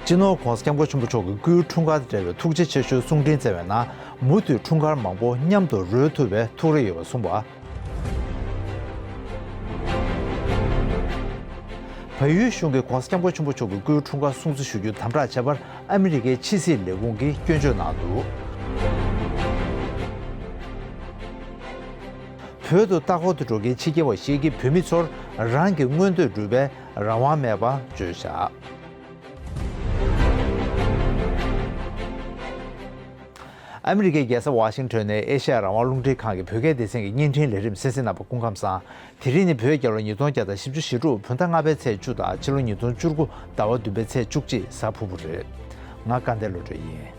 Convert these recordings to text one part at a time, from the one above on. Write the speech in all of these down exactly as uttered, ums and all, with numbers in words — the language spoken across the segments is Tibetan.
སྤྱི་ནོར་༧གོང་ས་༧སྐྱབས་མགོན་ཆེན་པོ་མཆོག་གི་སྐུའི་འཁྲུངས་སྐར་དང་འབྲེལ་བའི་ཐུགས་རྗེ་ཆེ་ཞུའི་གསུང་འཕྲིན་བསྩལ་བའི་ནང་། མུ་མཐུད་འཁྲུངས་སྐར་མང་པོ་མཉམ་དུ་རོལ་ཐུབ་པའི་ཐུགས་རེ་ཡོད་པ་གསུངས་པ། བལ་ཡུལ་གཞུང་གིས་༧གོང་ས་༧སྐྱབས་མགོན་ཆེན་པོ་མཆོག་གི་སྐུའི་འཁྲུངས་སྐར་སྲུང་བརྩི་ཞུ་རྒྱུ་དམ་དྲག་བྱས་པར་ཨ་མི་རི་ཀའི་ཕྱི་སྲིད་ལས་ཁུངས་ཀྱིས་སྐྱོན་བརྗོད་གནང་འདུག་བོད་དུ་ལྟ་སྐོར་དུ་འགྲོ་མཁན་ཕྱི་རྒྱལ་བ་ཞིག་གིས་བོད་མི་ཚོར་རང་གི་མངོན་འདོད་སྒྲུབ་པའི་རང་དབང་མེད་པ་བརྗོད་བཞག་ཨ་མི་རི་ཀའི་རྒྱལ་ས་ཝ་ཤིང་ཊོན་ནས་ཨེ་ཤ་ཡ་རང་དབང་རླུང་འཕྲིན་ཁང་གི་བོད་སྐད་སྡེ་ཚན་གྱི་བརྙན་འཕྲིན་ལས་རིམ་གསན་གཟིགས་གནང་བར་སྐུ་ཁམས་བཟང་། དེ་རིང་ནི་བོད་རྒྱལ་ལོ་ཉིས་སྟོང་བརྒྱ་དང་བཞི་བཅུ་ཞེ་དྲུག་བོད་ཟླ་ལྔ་པའི་ཚེས་བཅུ་དང་ཕྱི་ལོ་ཉིས་སྟོང་བཅུ་དགུ་ཟླ་བ་བདུན་པའི་ཚེས་བཅུ་གཅིག་གཟའ་ཕུར་བུ་རེད། ང་དགའ་ལྡན་བློ་གྲོས་ཡིན།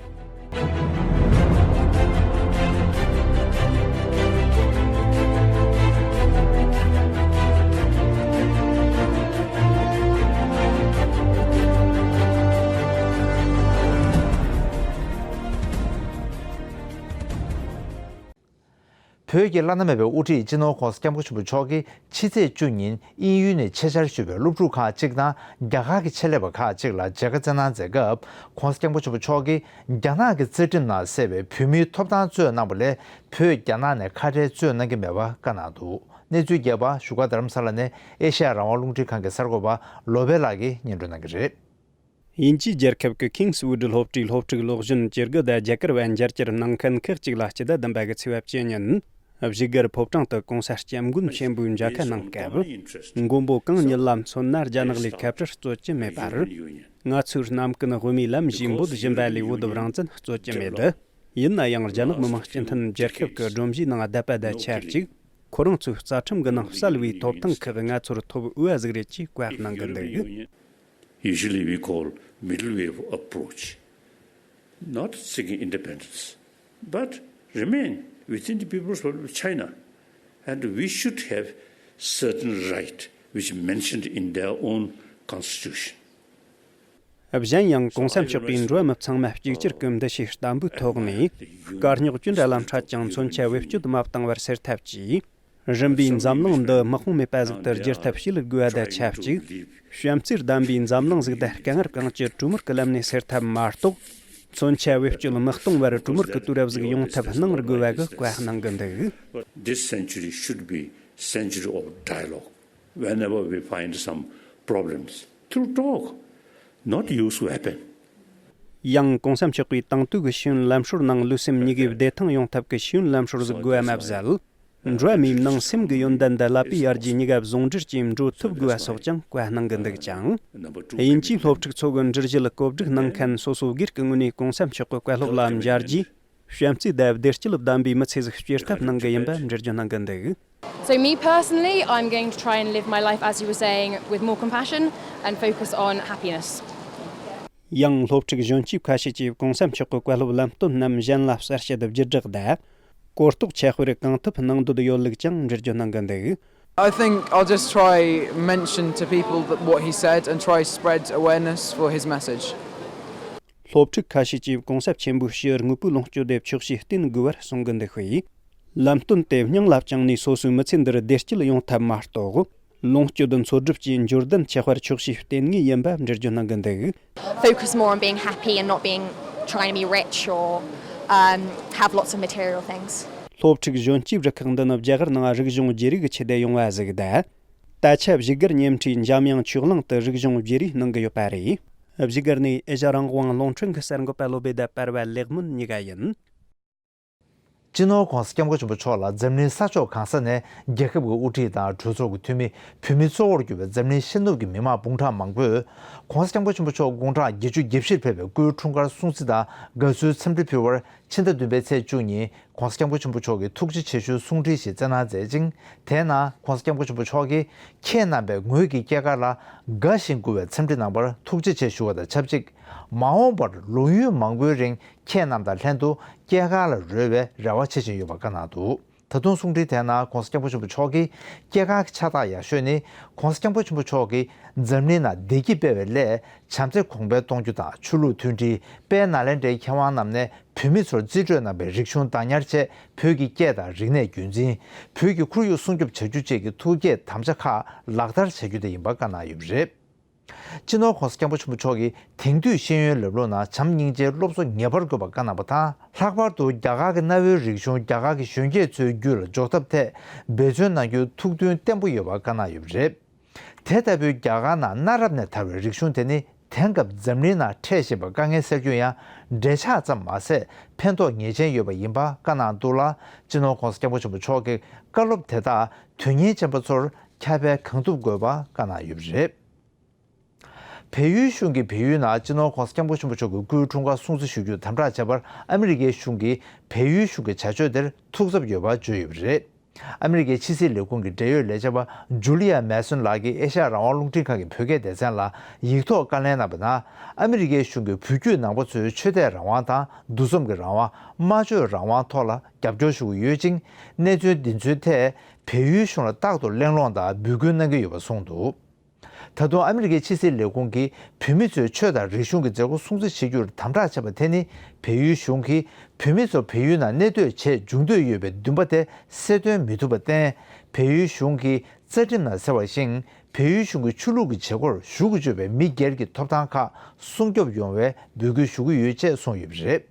བོད་ཀྱི་བླ་ན་མེད་པའི་དབུ་ཁྲིད་སྤྱི་ནོར་༧གོང་ས་༧སྐྱབས་མགོན་ཆེན་པོ་མཆོག་གིས་ཕྱི་ཚེས་བཅུ་ཉིན་དབྱིན་ཡུལ་ནས་ཆེད་བཅར་ཞུས་པའི་སློབ་ཕྲུག་ཁག་ཅིག་དང་རྒྱ་གར་གྱི་ཆེད་ལས་པ་ཁག་ཅིག་ལ་མཇལ་ཁ་བསྩལ་གནང་མཛད་སྐབས། ༧གོང་ས་༧སྐྱབས་མགོན་ཆེན་པོ་མཆོག་གིས་རྒྱ་ནག་གི་རྩ་ཁྲིམས་ནང་གསལ་བའི་བོད་མིའི་ཐོབ་ཐང་རྩོད་གནང་བ་ལས་བོད་རྒྱ་ནག་ནས་ཁ་བྲལ་རྩོད་གནང་གི་མེད་པ་བཀའ་གནང་འདུག་གནས་ཚུལ་རྒྱས་པ་བཞུགས་སྒར་རྡ་རམ་ས་ལ་ནས་ཨེ་ཤ་ཡ་རང་དབང་རླུང་འཕྲིན་ཁང་གི་གསར་འགོད་པ་བློ་བྷེ་ལགས་ཀྱིས་སྙན་སྒྲོན་གནང་གི་རེད། དབྱིན་ཇིའི་རྒྱལ་ཁབ་ཀྱི་ཁིང་སི་ཝུ་ཌི་སློབ་གྲྭའི་སློབ་ཕྲུག་སློབ་གཞོན་བཅུ་དགུ་དང་རྒྱ་གར་བ་མཇལ་བཅར་གནང་མཁན་ཁག་ཅིག་ལ་སྤྱི་ཟླ་བདུན་པ་གི་ཚེས་པ་བཅུ་ཉིན་བཞུགས་སྒར་ཕོ་བྲང་དུ་གོང་ས་སྐྱབས་མགོན་ཆེན་པོའི་མཇལ་ཁ་གནང་སྐབས། མགོན་པོ་གང་ཉིད་ལ་མཚོན་ན་རྒྱ་ནག་ལས་ཁ་བྲལ་རྩོད་ཀྱི་མེད་པར། ང་ཚོའི་རྣམ་ཀུན་དབུ་མའི་ལམ་ཞེས་འབོད་བཞིན་པ་ལས་བོད་རང་བཙན་རྩོད་ཀྱི་མེད། ཡིན་ན་ཡང་རྒྱ་ནག་མི་དམངས་སྤྱི་མཐུན་རྒྱལ་ཁབ་ཀྱི་སྒྲོམ་གཞིའི་ནང་བསྡད་པ་དང་ཆབས་ཅིག་ཁོ་རང་ཚོའི་རྩ་ཁྲིམས་ཀྱི་ནང་གསལ་བའི་ཐོབ་ཐང་ཁག་ང་ཚོར་ཐོབ་འོས་པ་ཟིག་རེད་ཅེས་བཀའ་གནང་གི་འདུག Usually we call middle way of approach, not seeking independence, but remain within the People's Republic of China, and we should have certain right which mentioned in their own constitution. གཞན་ཡང་གོང་ས་མཆོག་གིས་འགྲོ་བ་མི་ཚང་མ་གཅིག་གྱུར་གྱི་འདུ་ཤེས་བརྟན་པོའི་ཐོག་ནས་དཀའ་རྙོག་ཅི་འདྲ་ལ་འཕྲད་ཀྱང་མཚོན་ཆ་བེད་སྤྱོད་མ་བཏང་བར་སེལ་ཐབས་ཀྱིས། རིམ་པས་འཛམ་གླིང་འདི་དམག་དཔུང་མེད་པ་ཟིག་ཏུ་བསྒྱུར་ཐབས་བྱེད་དགོས་པ་དང་ཆབས་ཅིག་བྱམས་བརྩེས་ལྡན་པའི་འཛམ་གླིང་ཟིག་དང་དཀའ་ངལ་གང་ཅི་གྲོས་མོལ་གྱི་ལམ་ནས་སེལ་ཐབས་མ་གཏོགས། མཚོན་ཆ་བེད་སྤྱོད་མི་གཏོང་བར་གྲོས་མོལ་གྱི་དུས་རབས་ཟིག་ཡོང་ཐབས་གནང་དགོས་པ་གི་བཀའ་གནང་གི་འདུག This century should be century of dialogue. Whenever we find some problems, through talk, not use weapon. ཡང་གོང་ས་མཆོག་གིས་དེང་དུས་ཀྱི་ཤེས་ཡོན་ལམ་སྲོལ་ནང་ལུས་སེམས་གཉིས་ཀའི་བདེ་ཐང་ཡོང་ཐབས་ཀྱི་ཤེས་ཡོན་ལམ་སྲོལ་ཟིག་དགོས་པ་མ་ཟད། འགྲོ་བ་མིའི་ནང་སེམས་ཀྱི་ཡོན་ཏན་དང་ཀླད་པའི་ཡར་རྒྱས་གཉིས་ཀ་ཟུང་འབྲེལ་གྱིས་འགྲོ་ཐུབ་དགོས་པ་སོགས་ཀྱང་བཀའ་གནང་གི་འདུག་ཅིང་། དབྱིན་ཇིའི་སློབ་ཕྲུག་ཚོ་གི་འདྲི་གཞིར་གོ་སྒྲིག་གནང་མཁན་སོ་སོ་སྒེར་གྱི་ངོས་ནས་གོང་ས་མཆོག་གི་བཀའ་སློབ་ལ་མཇལ་རྗེས། བྱམས་བརྩེ་དང་བདེ་སྐྱིད་ལྡན་པའི་མི་ཚེ་ཟིག་སྐྱེལ་ཐབས་གནང་གི་ཡིན་པ་འགྲེལ་བརྗོད་གནང་གི་འདུག So me personally, I'm going to try and live my life, as you were saying, with more compassion and focus on happiness. ཡང་སློབ་ཕྲུག་གཞོན་སྐྱེས་ཁ་ཤས་ཀྱིས་གོང་ས་མཆོག་གི་བཀའ་སློབ་ལམ་སྟོན་རྣམས་གཞན་ལ་གསལ་བཤད་བརྒྱུད་བསྒྲགས་དང་། གོ་རྟོགས་ཁྱབ་སྤེལ་གང་ཐུབ་གནང་འདོད་ཡོད་ལུགས་ཀྱང་འགྲེལ་བརྗོད་གནང་གི་འདུག I think I'll just try mention to people that what he said and try spread awareness for his message. སློབ་ཕྲུག་ཁ་ཤས་ཀྱིས་གོང་ས་ཆེན་པོའི་ཞི་བའི་དངོས་པོའི་ལོངས་སྤྱོད་དེ་ཆོག་ཤེས་བསྟེན་དགོས་པར་གསུང་གི་འདུག་པས། ལམ་སྟོན་དེ་སྙིང་ལ་བཅངས་ནས་སོ་སོའི་མི་ཚེ་འདིར་བདེ་སྐྱིད་ཡོང་ཐབས་མ་གཏོགས། ལོངས་སྤྱོད་འཚོལ་སྒྲུབ་ཀྱི་འབྱོར་ལྡན་ཆགས་པར་ཆོག་ཤེས་བསྟེན་ངེས་ཡིན་པ་འགྲེལ་བརྗོད་གནང་གི་འདུག Focus more on being happy and not being, trying to be rich or, um, have lots of material things. སློབ་ཕྲུག་གཞོན་སྐྱེས་རུ་ཁག་འདི་ནི་རྒྱ་གར་ནང་རིག་གཞུང་བརྗེ་རེས་ཀྱི་ཆེད་དུ་ཡོང་བ་ཟིག་དང་། ད་ཆ་བཞུགས་སྒར་ཉེ་འཁྲིས་འཇམ་དབྱངས་ཆོས་གླིང་དུ་རིག་གཞུང་བརྗེ་རེས་གནང་གི་ཡོད་པ་རེད། བཞུགས་སྒར་ནས་ཨེ་ཤ་རང་དབང་རླུང་འཕྲིན་གྱི་གསར་འགོད་པ་བློ་བྷེ་དང་པར་བ་ལེགས་སྨོན་གཉིས་ཀ་ཡིན། སྤྱི་ནོར་༧གོང་ས་༧སྐྱབས་མགོན་ཆེན་པོ་མཆོག་ལ་འཛམ་གླིང་ས་ཕྱོགས་གང་ས་ནས་རྒྱལ་ཁབ་ཀྱི་དབུ་ཁྲིད་དང་གྲོས་ཚོགས་ཀྱི་འཐུས་མི། བོད་མི་གཙོ་བོར་གྱུར་པའི་འཛམ་གླིང་ཤར་ནུབ་ཀྱི་མི་མང་འབུམ་ཕྲག་མང་པོས་༧གོང་ས་༧སྐྱབས་མགོན་ཆེན་པོ་མཆོག་དགུང་གྲངས་བརྒྱད་ཅུ་གྱ་བཞིར་ཕེབས་པའི་སྐུའི་འཁྲུངས་སྐར་སྲུང་བརྩི་དང་དགའ་བསུའི་འཚམས་འདྲི་ཕུལ་བར། ཕྱི་ཟླ་བདུན་པའི་ཚེས་བཅུ་ཉིན་༧གོང་ས་༧སྐྱབས་མགོན་ཆེན་པོ་མཆོག་གིས་ཐུགས་རྗེ་ཆེ་ཞུའི་གསུང་འཕྲིན་ཞིག་བསྩལ་གནང་མཛད་ཅིང་། དེའི་ནང་༧གོང་ས་༧སྐྱབས་མགོན་ཆེན་པོ་མཆོག་གིས་ཁྱེད་རྣམ་པས་ངོས་ཀྱི་སྐྱེས་སྐར་ལ་དགའ་ཞིང་མགུ་བའི་འཚམས་འདྲི་གནང་བར་ཐུགས་རྗེ་ཆེ་ཞུ་བ་དང་ཆབས་ཅིག་མ་འོངས་པར་ལོ་ཡུན་མང་པོའི་རིང་ཁྱེད་རྣམས་དང་ལྷན་དུ་སྐྱེས་སྐར་ལ་རོལ་བའི་རེ་བ་བྱེད་བཞིན་ཡོད་པ་བཀའ་གནང་འདུག་ད་དུང་གསུང་འཕྲིན་དེའི་ནང་༧གོང་ས་༧སྐྱབས་མགོན་ཆེན་པོ་མཆོག་གིས་སྐྱེས་སྐར་གྱི་ཕྱག་རྟགས་ཡག་ཤོས་ནི་༧གོང་ས་༧སྐྱབས་མགོན་ཆེན་པོ་མཆོག་གིས་འཛམ་གླིང་ནང་བདེ་སྐྱིད་སྤེལ་བའི་སླད་བྱམས་བརྩེ་གོང་འཕེལ་གཏོང་རྒྱུ་དང་། ཆོས་ལུགས་མཐུན་སྒྲིལ། དཔལ་ནཱ་ལེནྡྲའི་མཁས་དབང་རྣམས་ནས་བོད་མི་ཚོར་རྩིས་སྤྲོད་གནང་བའི་རིག་གཞུང་བདག་ཉར་ཆེད་བོད་ཀྱི་སྐད་དང་རིག་གནས་རྒྱུན་འཛིན། བོད་ཀྱི་ཁོར་ཡུག་སྲུང་སྐྱོབ་བྱ་རྒྱུ་བཅས་ཀྱི་ཐུགས་བསྐྱེད་དམ་བཅའ་ཁག་ལག་བསྟར་བྱ་རྒྱུ་དེ་ཡིན་པ་བཀའ་གནང་ཡོད་པ་རེད། སྤྱི་ནོར་༸གོང་ས་༸སྐྱབས་མགོན་ཆེན་པོ་མཆོག་གིས་དེང་དུས་ཤེས་ཡོན་ལམ་ལུགས་ནང་བྱམས་སྙིང་རྗེའི་སློབ་གསོ་ངེས་པར་དགོས་པ་བཀའ་གནང་བ་དང་། ལྷག་པར་དུ་རྒྱ་གར་གྱི་གནའ་བོའི་རིག་གཞུང་རྒྱ་གར་གྱི་གཞོན་སྐྱེས་ཚོའི་རྒྱུད་ལ་འཇོག་ཐབས་ཐད་འབད་བརྩོན་གནང་རྒྱུའི་ཐུགས་འདུན་བརྟན་པོ་ཡོད་པ་བཀའ་གནང་ཡོད་པ་རེད། དེ་ལྟ་བུའི་རྒྱ་གར་ནང་གནའ་རབས་ནས་དར་བའི་རིག་གཞུང་དེ་ནི་དེང་སྐབས་འཛམ་གླིང་ནང་འཕྲད་བཞིན་པ་དཀའ་ངལ་སེལ་རྒྱུ་ཡང་འབྲེལ་ཆགས་ཙམ་མ་ཟད་ཕན་ཐོགས་ངེས་ཅན་ཡོད་པ་ཡིན་པ་བཀའ་གནང་འདུག་ལ། སྤྱི་ནོར་༸གོང་ས་༸སྐྱབས་མགོན་ཆེན་པོ་མཆོག་གི་བཀའ་སློབ་དེ་དག་དོན་གཉེར་ཅན་པ་ཚོར་ཁྱབ་སྤེལ་གང་ཐུབ་དགོས་པ་བཀའ་གནང་ཡོད་པ་རེད། བལ་ཡུལ་གཞུང་གིས་བལ་ཡུལ་ནང་སྤྱི་ནོར་༸གོང་ས་༸སྐྱབས་མགོན་ཆེན་པོ་མཆོག་གི་སྐུའི་འཁྲུངས་སྐར་སྲུང་བརྩི་ཞུ་རྒྱུར་དམ་དྲག་བྱས་པར་ཨ་མི་རི་ཀའི་གཞུང་གིས་བལ་ཡུལ་གཞུང་གི་བྱ་སྤྱོད་དེར་ཐུགས་འཚབ་ཡོད་པ་བརྗོད་ཡོད་པ་རེད། ཨ་མི་རི་ཀའི་ཕྱི་སྲིད་ལས་ཁུངས་ཀྱི་འབྲེལ་ཡོད་ལས་བྱེད་པ་ཇུ་ལི་ཡ་མེ་སོན་ལགས་ཀྱིས་ཨེ་ཤ་ཡ་རང་དབང་རླུང་འཕྲིན་ཁང་གི་བོད་སྐད་སྡེ་ཚན་ལ་ཡིག་ཐོག་བཀའ་ལན་གནང་བའི་ནང་། ཨ་མི་རི་ཀའི་གཞུང་གིས་བོད་བརྒྱུད་ནང་པ་ཚོའི་ཆོས་དད་རང་དབང་དང་འདུ་འཛོམས་ཀྱི་རང་དབང་། སྨྲ་བརྗོད་རང་དབང་ཐོག་ལ་རྒྱབ་སྐྱོར་ཞུ་གི་ཡོད་ཅིང་། གནས་ཚུལ་འདི་ཚོའི་ཐད་བལ་ཡུལ་གཞུང་ལ་རྟག་ཏུ་གླེང་སློང་དང་འབོད་སྐུལ་གནང་གི་ཡོད་པ་གསུངས་འདུག། ད་དུང་ཨ་མི་རི་ཀའི་ཕྱི་སྲིད་ལས་ཁུངས་ཀྱིས་བོད་མི་ཚོའི་ཆོས་དང་རིག་གཞུང་གི་མཛད་སྒོ་སྲུང་བརྩི་བྱེད་རྒྱུར་དམ་དྲག་བྱས་པ་དེ་ནི། བལ་ཡུལ་གཞུང་གིས་བོད་མི་ཚོ་བལ་ཡུལ་ནང་གནས་སྡོད་བྱེད་འཇུག་འདོད་ཡོད་པའི་འདུན་པ་དེ་གསལ་སྟོན་མི་ཐུབ་པར་བརྟེན། བལ་ཡུལ་གཞུང་གིས་རྩ་ཁྲིམས་ནང་གསལ་བ་བཞིན། བལ་ཡུལ་གཞུང་གི་ཆོས་ལུགས་ཀྱི་བྱེད་སྒོར་ཞུགས་དགོས་བརྗོད་པའི་མི་སྒེར་གྱི་ཐོབ་ཐང་ཁག་སྲུང་སྐྱོབ་ཡོང་བའི་འབོད་སྐུལ་ཞུ་གི་ཡོད་ཅེས་གསུངས་ཡོད་པ་རེད།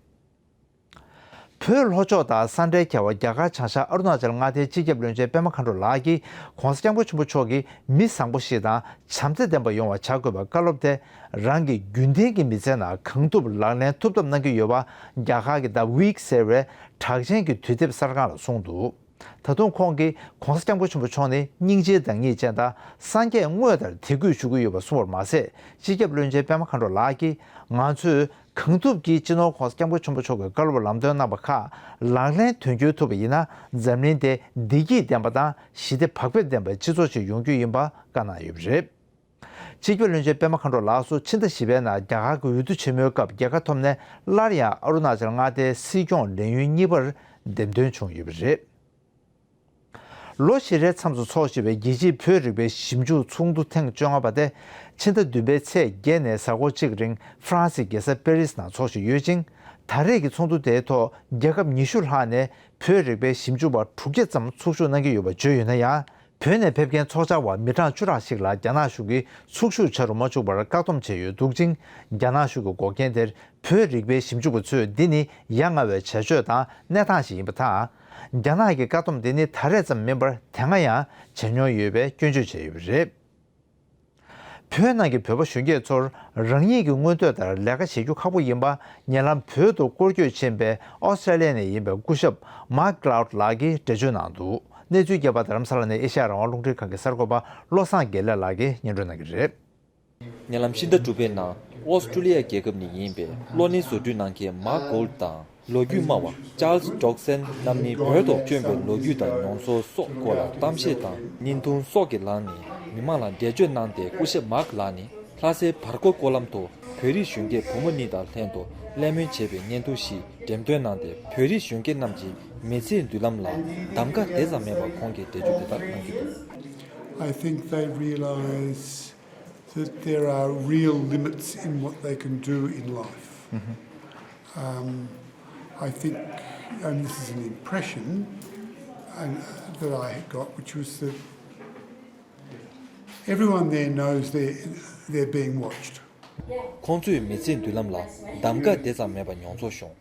བོད་ལྷོ་ཕྱོགས་དང་ས་འབྲེལ་མཁས་པ་རྒྱ་གར་བྱང་ཤར་ཨ་རུ་ན་ཅལ་མངའ་སྡེའི་སྤྱི་ཁྱབ་བློན་ཆེན་པད་མ་མཁའ་འགྲོ་ལགས་ཀྱིས་༸གོང་ས་༸སྐྱབས་མགོན་ཆེན་པོ་མཆོག་གིས་མི་བཟང་པོ་ཞིག་དང་བྱམས་བརྩེ་ལྡན་པ་ཡོང་བ་བྱ་དགོས་པའི་བཀའ་སློབ་དེ་རང་གི་རྒྱུན་ལྡན་གྱི་མི་ཚེའི་ནང་གང་ཐུབ་ལག་ལེན་ཐུབ་ཐབས་གནང་གི་ཡོད་པ། རྒྱ་གར་གྱི་The Week ཟེར་བའི་གྲགས་ཅན་གྱི་དུས་དེབ་གསར་ཁང་ལ་གསུངས་འདུག། ད་དུང་ཁོང་གིས་༸གོང་ས་༸སྐྱབས་མགོན་ཆེན་པོ་མཆོག་ནི་སྙིང་རྗེའི་བདག་ཉིད་ཅན་དང་སངས་རྒྱས་དངོས་དང་དད་གུས་ཞུ་གི་ཡོད་པ་གསུངས་པར་མ་ཟད། སྤྱི་ཁྱབ་བློན་ཆེན་པད་མ་མཁའ་འགྲོ་ལགས་ཀྱིས་ང་ཚོས་གང་ཐུབ་ཀྱིས་སྤྱི་ནོར་༸གོང་ས་༸སྐྱབས་མགོན་ཆེན་པོ་མཆོག་གི་བཀའ་སློབ་ལམ་སྟོན་གནང་བ་ཁག་ལག་ལེན་དོན་འཁྱོལ་ཐུབ་པ་ཡིན་ན། འཛམ་གླིང་དེ་བདེ་སྐྱིད་ལྡན་པ་དང་ཞི་བདེ་བག་ཕེབས་ལྡན་པའི་སྤྱི་ཚོགས་ཤིག་ཡོང་རྒྱུ་ཡིན་པ་བཀའ་གནང་ཡོད་པ་རེད། སྤྱི་ཁྱབ་བློན་ཆེན་པད་མ་མཁའ་འགྲོ་ལགས་སུ་ཕྱི་ཟླ་བཞི་པའི་ནང་རྒྱ་གར་གྱི་འོས་བསྡུ་ཆེན་མོའི་སྐབས་རྒྱལ་ཁ་ཐོབ་ནས། སླར་ཡང་ཨ་རུ་ན་ཅལ་མངའ་སྡེའི་སྲིད་སྐྱོང་ལས་ཡུན་གཉིས་པར་འདེམས་ཐོན་བྱུང་ཡོད་པ་རེད། ལོ་ཤས་རིང་མཚམས་སུ་འཚོགས་བཞིན་པའི་རྒྱལ་སྤྱིའི་བོད་རིག་པའི་ཞིབ་འཇུག་ཚོགས་འདུ་ཐེངས་བཅོ་ལྔ་པ་དེ་ཕྱི་ཟླ་བདུན་པའི་ཚེས་བརྒྱད་ནས་གཟའ་འཁོར་གཅིག་རིང་ཧྥ་རན་སིའི་རྒྱལ་ས་པེ་རིས་ནང་འཚོགས་བཞིན་ཡོད་ཅིང་། ད་རེས་ཀྱི་ཚོགས་འདུ་དེའི་ཐོག་རྒྱལ་ཁབ་ཉི་ཤུ་ལྷག་ནས་བོད་རིག་པའི་ཞིབ་འཇུག་པ་དྲུག་བརྒྱ་ཙམ་ཚོགས་ཞུགས་གནང་གི་ཡོད་པ་བརྗོད་ཡོད་ན་ཡང་། བོད་ནས་ཕེབས་མཁན་ཚོགས་བཅར་བ་མི་གྲངས་བཅུ་ཕྲག་ཞིག་ལ་རྒྱ་ནག་གཞུང་གིས་ཚོགས་ཞུགས་བྱ་རུ་མ་བཅུག་པར་བཀག་སྡོམ་བྱས་ཡོད་འདུག་ཅིང་། རྒྱ་ནག་གཞུང་གི་འགོག་རྐྱེན་དེར་བོད་རིག་པའི་ཞིབ་འཇུག་པ་ཚོས་འདི་ནི་ཡ་ང་བའི་བྱ་སྤྱོད་དང་གནས་སྟངས་ཤིག་ཡིན་པ་དང་། རྒྱ་ནག་གི་བཀག་སྡོམ་འདི་ནི་ད་རེས་ཙམ་མིན་པར་དེ་སྔ་ཡང་བྱས་མྱོང་ཡོད་པའི་སྐྱོན་བརྗོད་བྱས་ཡོད་པ་རེད། བོད་ནང་གི་བོད་པ་གཞོན་སྐྱེས་ཚོར་རང་ཉིད་ཀྱི་མངོན་འདོད་ལྟར་ལས་ཀ་བྱེད་རྒྱུ་ཁག་པོ་ཡིན་པ། ཉེ་ལམ་བོད་དུ་སྐོར་སྐྱོད་ཕྱིན་པའི་ཨོ་སི་ཀྲེ་ལི་ཡ་ནས་ཡིན་པའི་སྐུ་ཞབས་མཱག་ཀླའུཌ་ལགས་ཀྱིས་འགྲེལ་བརྗོད་གནང་འདུག། གནས་ཚུལ་རྒྱས་པ་རྡ་རམ་ས་ལ་ནས་ཨེ་ཤ་ཡ་རང་དབང་རླུང་འཕྲིན་ཁང་གི་གསར་འགོད་པ་བློ་བཟང་དགེ་ལེགས་ལགས་ཀྱིས་སྙན་སྒྲོན་གནང་གི་རེད། ཉེ་ལམ་ཕྱི་ཟླ་དྲུག་པའི་ནང་ཨོ་སི་ཀྲུ་ལི་ཡ་རྒྱལ་ཁབ་ནས་ཡིན་པའི་གློག་བརྙན་བཟོ་སྐྲུན་གནང་མཁན་མཱག་ཀླའུཌ་དང་། ལོ་རྒྱུས་སྨྲ་བ་ཅཱལ་སི་ཌོག་སན་རྣམ་གཉིས་བོད་ཐོག་བསྐྱོན་པའི་ལོ་རྒྱུས་དང་མྱོང་ཚོར་སོགས་སྐོར་ལ་གཏམ་བཤད་དང་བརྙན་ཐུང་སོགས་ཀྱི་ལམ་ནས་མི་མང་ལ་འགྲེལ་བརྗོད་གནང་སྟེ། སྐུ་ཞབས་མཱག་ལགས་ནི་ལྷ་སའི་བར་སྐོར་སྐོར་ལམ་དུ་བོད་རིགས་གཞོན་སྐྱེས་བུ་མོ་གཉིས་དང་ལྷན་དུ་གླེང་མོལ་བྱས་པའི་བརྙན་ཐུང་ཞིག་འགྲེམས་སྟོན་གནང་སྟེ། བོད་རིགས་གཞོན་སྐྱེས་རྣམས་ཀྱི་མི་ཚེའི་མདུན་ལམ་ལ་གདམ་ག་དེ་ཙམ་མེད་པ་ཁོང་གིས་འགྲེལ་བརྗོད་དེ་ལྟར་གནང་གི་འདུག། I think they realize that there are real limits in what they can do in life. Um, I think, and this is an impression and, that I got, which was that everyone there knows they're, they're being watched. ཁོང་ཚོས་མི་ཚེའི་མདུན་ལམ་ལ་གདམ་ག་དེ་ཙམ་མེད་པ་མྱོང་ཚོར་བྱུང་།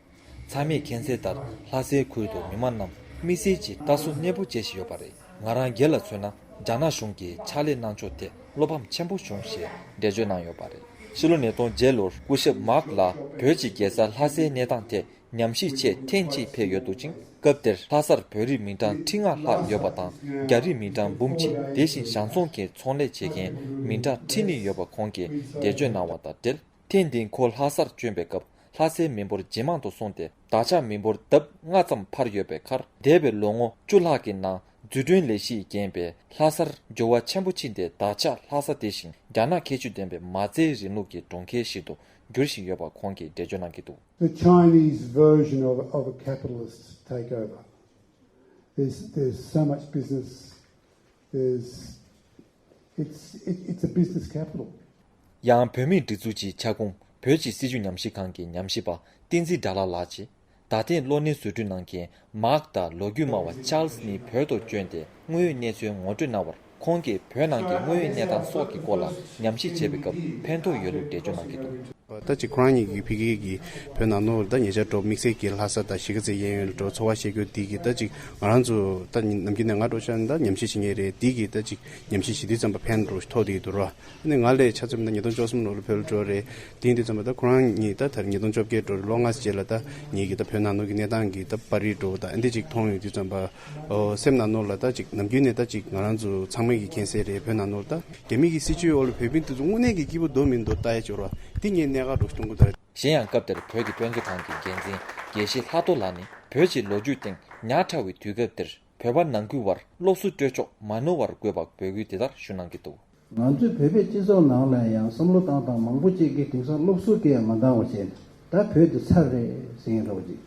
ཚང་མས་མཁྱེན་གསལ་ལྟར་ལྷ་སའི་ཁུལ་དུ་མི་མང་རྣམས་དམིགས་བསལ་གྱི་ལྟ་སྲུང་གནས་སྤོ་བྱེད་བཞིན་ཡོད་པ་རེད། ང་རང་སྒེར་ལ་མཚོན་ན། རྒྱ་ནག་གཞུང་གིས་ཕྱག་ལས་གནང་ཕྱོགས་ཐད་བློ་ཕམ་ཆེན་པོ་བྱུང་ཞེས་འགྲེལ་བརྗོད་གནང་ཡོད་པ་རེད། ཕྱི་ལོ་ཉིས་སྟོང་བརྒྱད་ལོར་སྐུ་ཞབས་མཱག་ལགས་བོད་ཀྱི་རྒྱལ་ས་ལྷ་སའི་གནས་སྟངས་ཐད་ཉམས་ཞིབ་ཆེད་ཐེངས་གཅིག་ཕེབས་ཡོད་འདུག་ཅིང་། སྐབས་དེར་ལྷ་སར་བོད་རིགས་མི་གྲངས་ཁྲི་ལྔ་ལྷག་ཡོད་པ་དང་། རྒྱ་རིགས་མི་གྲངས་འབུམ་གཅིག། དེ་བཞིན་གཞང་ཚོང་གི་ཚོང་ལས་བྱེད་མཁན་མི་གྲངས་ཁྲི་གཉིས་ཡོད་པ་ཁོང་གིས་འགྲེལ་བརྗོད་གནང་བ་དང་འབྲེལ། ཐེངས་འདིའི་ཁོ་ལྷ་སར་བསྐྱོན་པའི་སྐབས། ལྷ་སའི་མི་འབོར་ཇེ་མང་དུ་སོང་སྟེ། བདག་ཆགས་མི་འབོར་ལྡབ་ལྔ་ཙམ་འཕར་ཡོད་པའི་ཁར། འདས་པའི་ལོ་ངོ་བཅུ་ལྷག་གི་ནང་འཛུགས་སྐྲུན་ལས་གཞིས་བརྒྱན་པའི་ལྷ་སར་འགྱུར་བ་ཆེན་པོ་ཕྱིན་ཏེ། བདག་ཆགས་ལྷ་ས་དེ་བཞིན་རྒྱ་ནག་ཁྱད་ཆོས་ལྡན་པའི་མ་རྩའི་རིང་ལུགས་ཀྱི་གྲོང་ཁྱེར་ཞིག་ཏུ་འགྱུར་བཞིན་ཡོད་པ་ཁོང་གིས་འགྲེལ་བརྗོད་གནང་གི་འདུག། The Chinese version of, of a capitalist takeover. There's, there's so much business. There's, it's, it, it's a business capital. ཡང་བོད་མིའི་སྒྲིག་འཛུགས་ཀྱི་ཁྱབ་ཁོངས་བོད་ཀྱི་སྲིད་བྱུས་ཉམས་ཞིབ་ཁང་གི་ཉམས་ཞིབ་པ་བསྟན་འཛིན་དགྲ་ལྷ་ལགས་ཀྱིས། ད་ཐེངས་གློག་བརྙན་བཟོ་སྐྲུན་གནང་མཁན་མཱག་དང་ལོ་རྒྱུས་སྨྲ་བ་ཅཱལ་སི་གཉིས་བོད་དུ་བསྐྱོན་ཏེ། དངོས་ཡོད་གནས་ཚུལ་ངོ་སྤྲོད་གནང་བར། ཁོང་གིས་བོད་ནང་གི་དངོས་ཡོད་གནས་སྟངས་སོགས་ཀྱི་སྐོར་ལ་ཉམས་ཞིབ་བྱེད་པའི་སྐབས་ཕན་ཐོགས་ཡོད་ལུགས་འགྲེལ་བརྗོད་གནང་གི་འདུག། ད་ཅིག་ཁོ་རང་ཉིད་ཀྱིས་ཕ་གི་གི་བོད་ནང་ལོགས་ད་ཉེ་ཆར་འགྲོ་དམིགས་བསལ་གྱི་ལྷ་ས་དང་གཞིས་ཀ་རྩེ་གཡས་གཡོན་ལ་འགྲོ་འཚོ་བ་སྐྱེལ་རྒྱུ་འདི་གིས་ད་ཅིག་ང་རང་ཚོ་ད་ནམ་རྒྱུན་ནས་ང་འགྲོ་ཤག་ད་ཉམས་ཞིབ་བྱེད་མཁན་རེད། འདི་གིས་ད་ཅིག་ཉམས་ཞིབ་བྱེད་དུས་ཙམ་པ་ཕན་འགྲོ་ཐོགས་བསྡད་ཀྱི་འདུག་ར། ཨ་ནི་ང་ལས་ཆ་མཚོན་ན་ཉིས་སྟོང་བཅུ་གསུམ་ལོ་ལ་བོད་ལ་འགྲོ་རེད། དེ་ཡིན་དུས་ཙམ་པ་ད་ཁོ་རང་ཉིད་ད་ད་ཉིས་སྟོང་བཅོ་བརྒྱད་འགྲོ་རེད། ལོ་ལྔ་རྗེས་ལ་ད་ངེད་ཀྱི་ད་བོད་ནང་ལོགས་ཀྱི་གནས་སྟངས་ཀྱི་ད་པར་རིས་འགྲོ་ད་ཨ་འདི་ཅིག་མཐོང་ཡོང་དུས་ཙམ་པ། ཨོ་སེམས་ནང་ནོར་ལ་ད་ཅིག་ནམ་རྒྱུན་ནས་ད་ཅིག་ང་རང་ཚོ་ཚང་མས་ཀྱི་མཁྱེན་གསལ་རེད། བོད་ནང་ནོར་ད་རྒྱ་མི་གི་སྲིད་ཇུས་འོག་ལ་བོད་མི་འདི་ཚོ་དངོས་གནས་ཀྱི་སྐྱིད་པོ་འདུག་མི་འདུག་ལྟ་ཡ་ཅིག་ཡོད་རེད་བ། འདི་ངས་གནད་འགག་འདྲ་ཞིག་མཐོང་གི་འདུག་ར། གཞན་ཡང་སྐབས་དེར་བོད་ཀྱི་དཔེ་མཛོད་ཁང་གི་འགན་འཛིན་དགེ་བཤེས་ལྷག་རྡོར་ལགས་ནི་བོད་ཀྱི་ལོ་རྒྱུས་སྟེང་ཉག་ཕྲ་བའི་དུས་སྐབས་དེར་བོད་པ་ནང་ཁུལ་བར་སློབ་གསོ་སྤྲོད་ཕྱོགས་མ་ནོར་བར་དགོས་པ་འབོད་སྐུལ་འདི་ལྟར་ཞུ་གནང་གི་འདུག། ང་ཚོའི་བོད་པའི་སྤྱི་ཚོགས་ནང་ལ་ཡང་བསམ་བློ་བཏང་སྟངས་མང་པོ་ཅིག་གིས་དེང་སང་སློབ་གསོ་དེ་ཡང་མ་འདང་བ་བྱས་ནས་ད་བོད་དེ་ཚར་རེད་ཟེར་མཁན་འདྲ་བོ་ཅིག།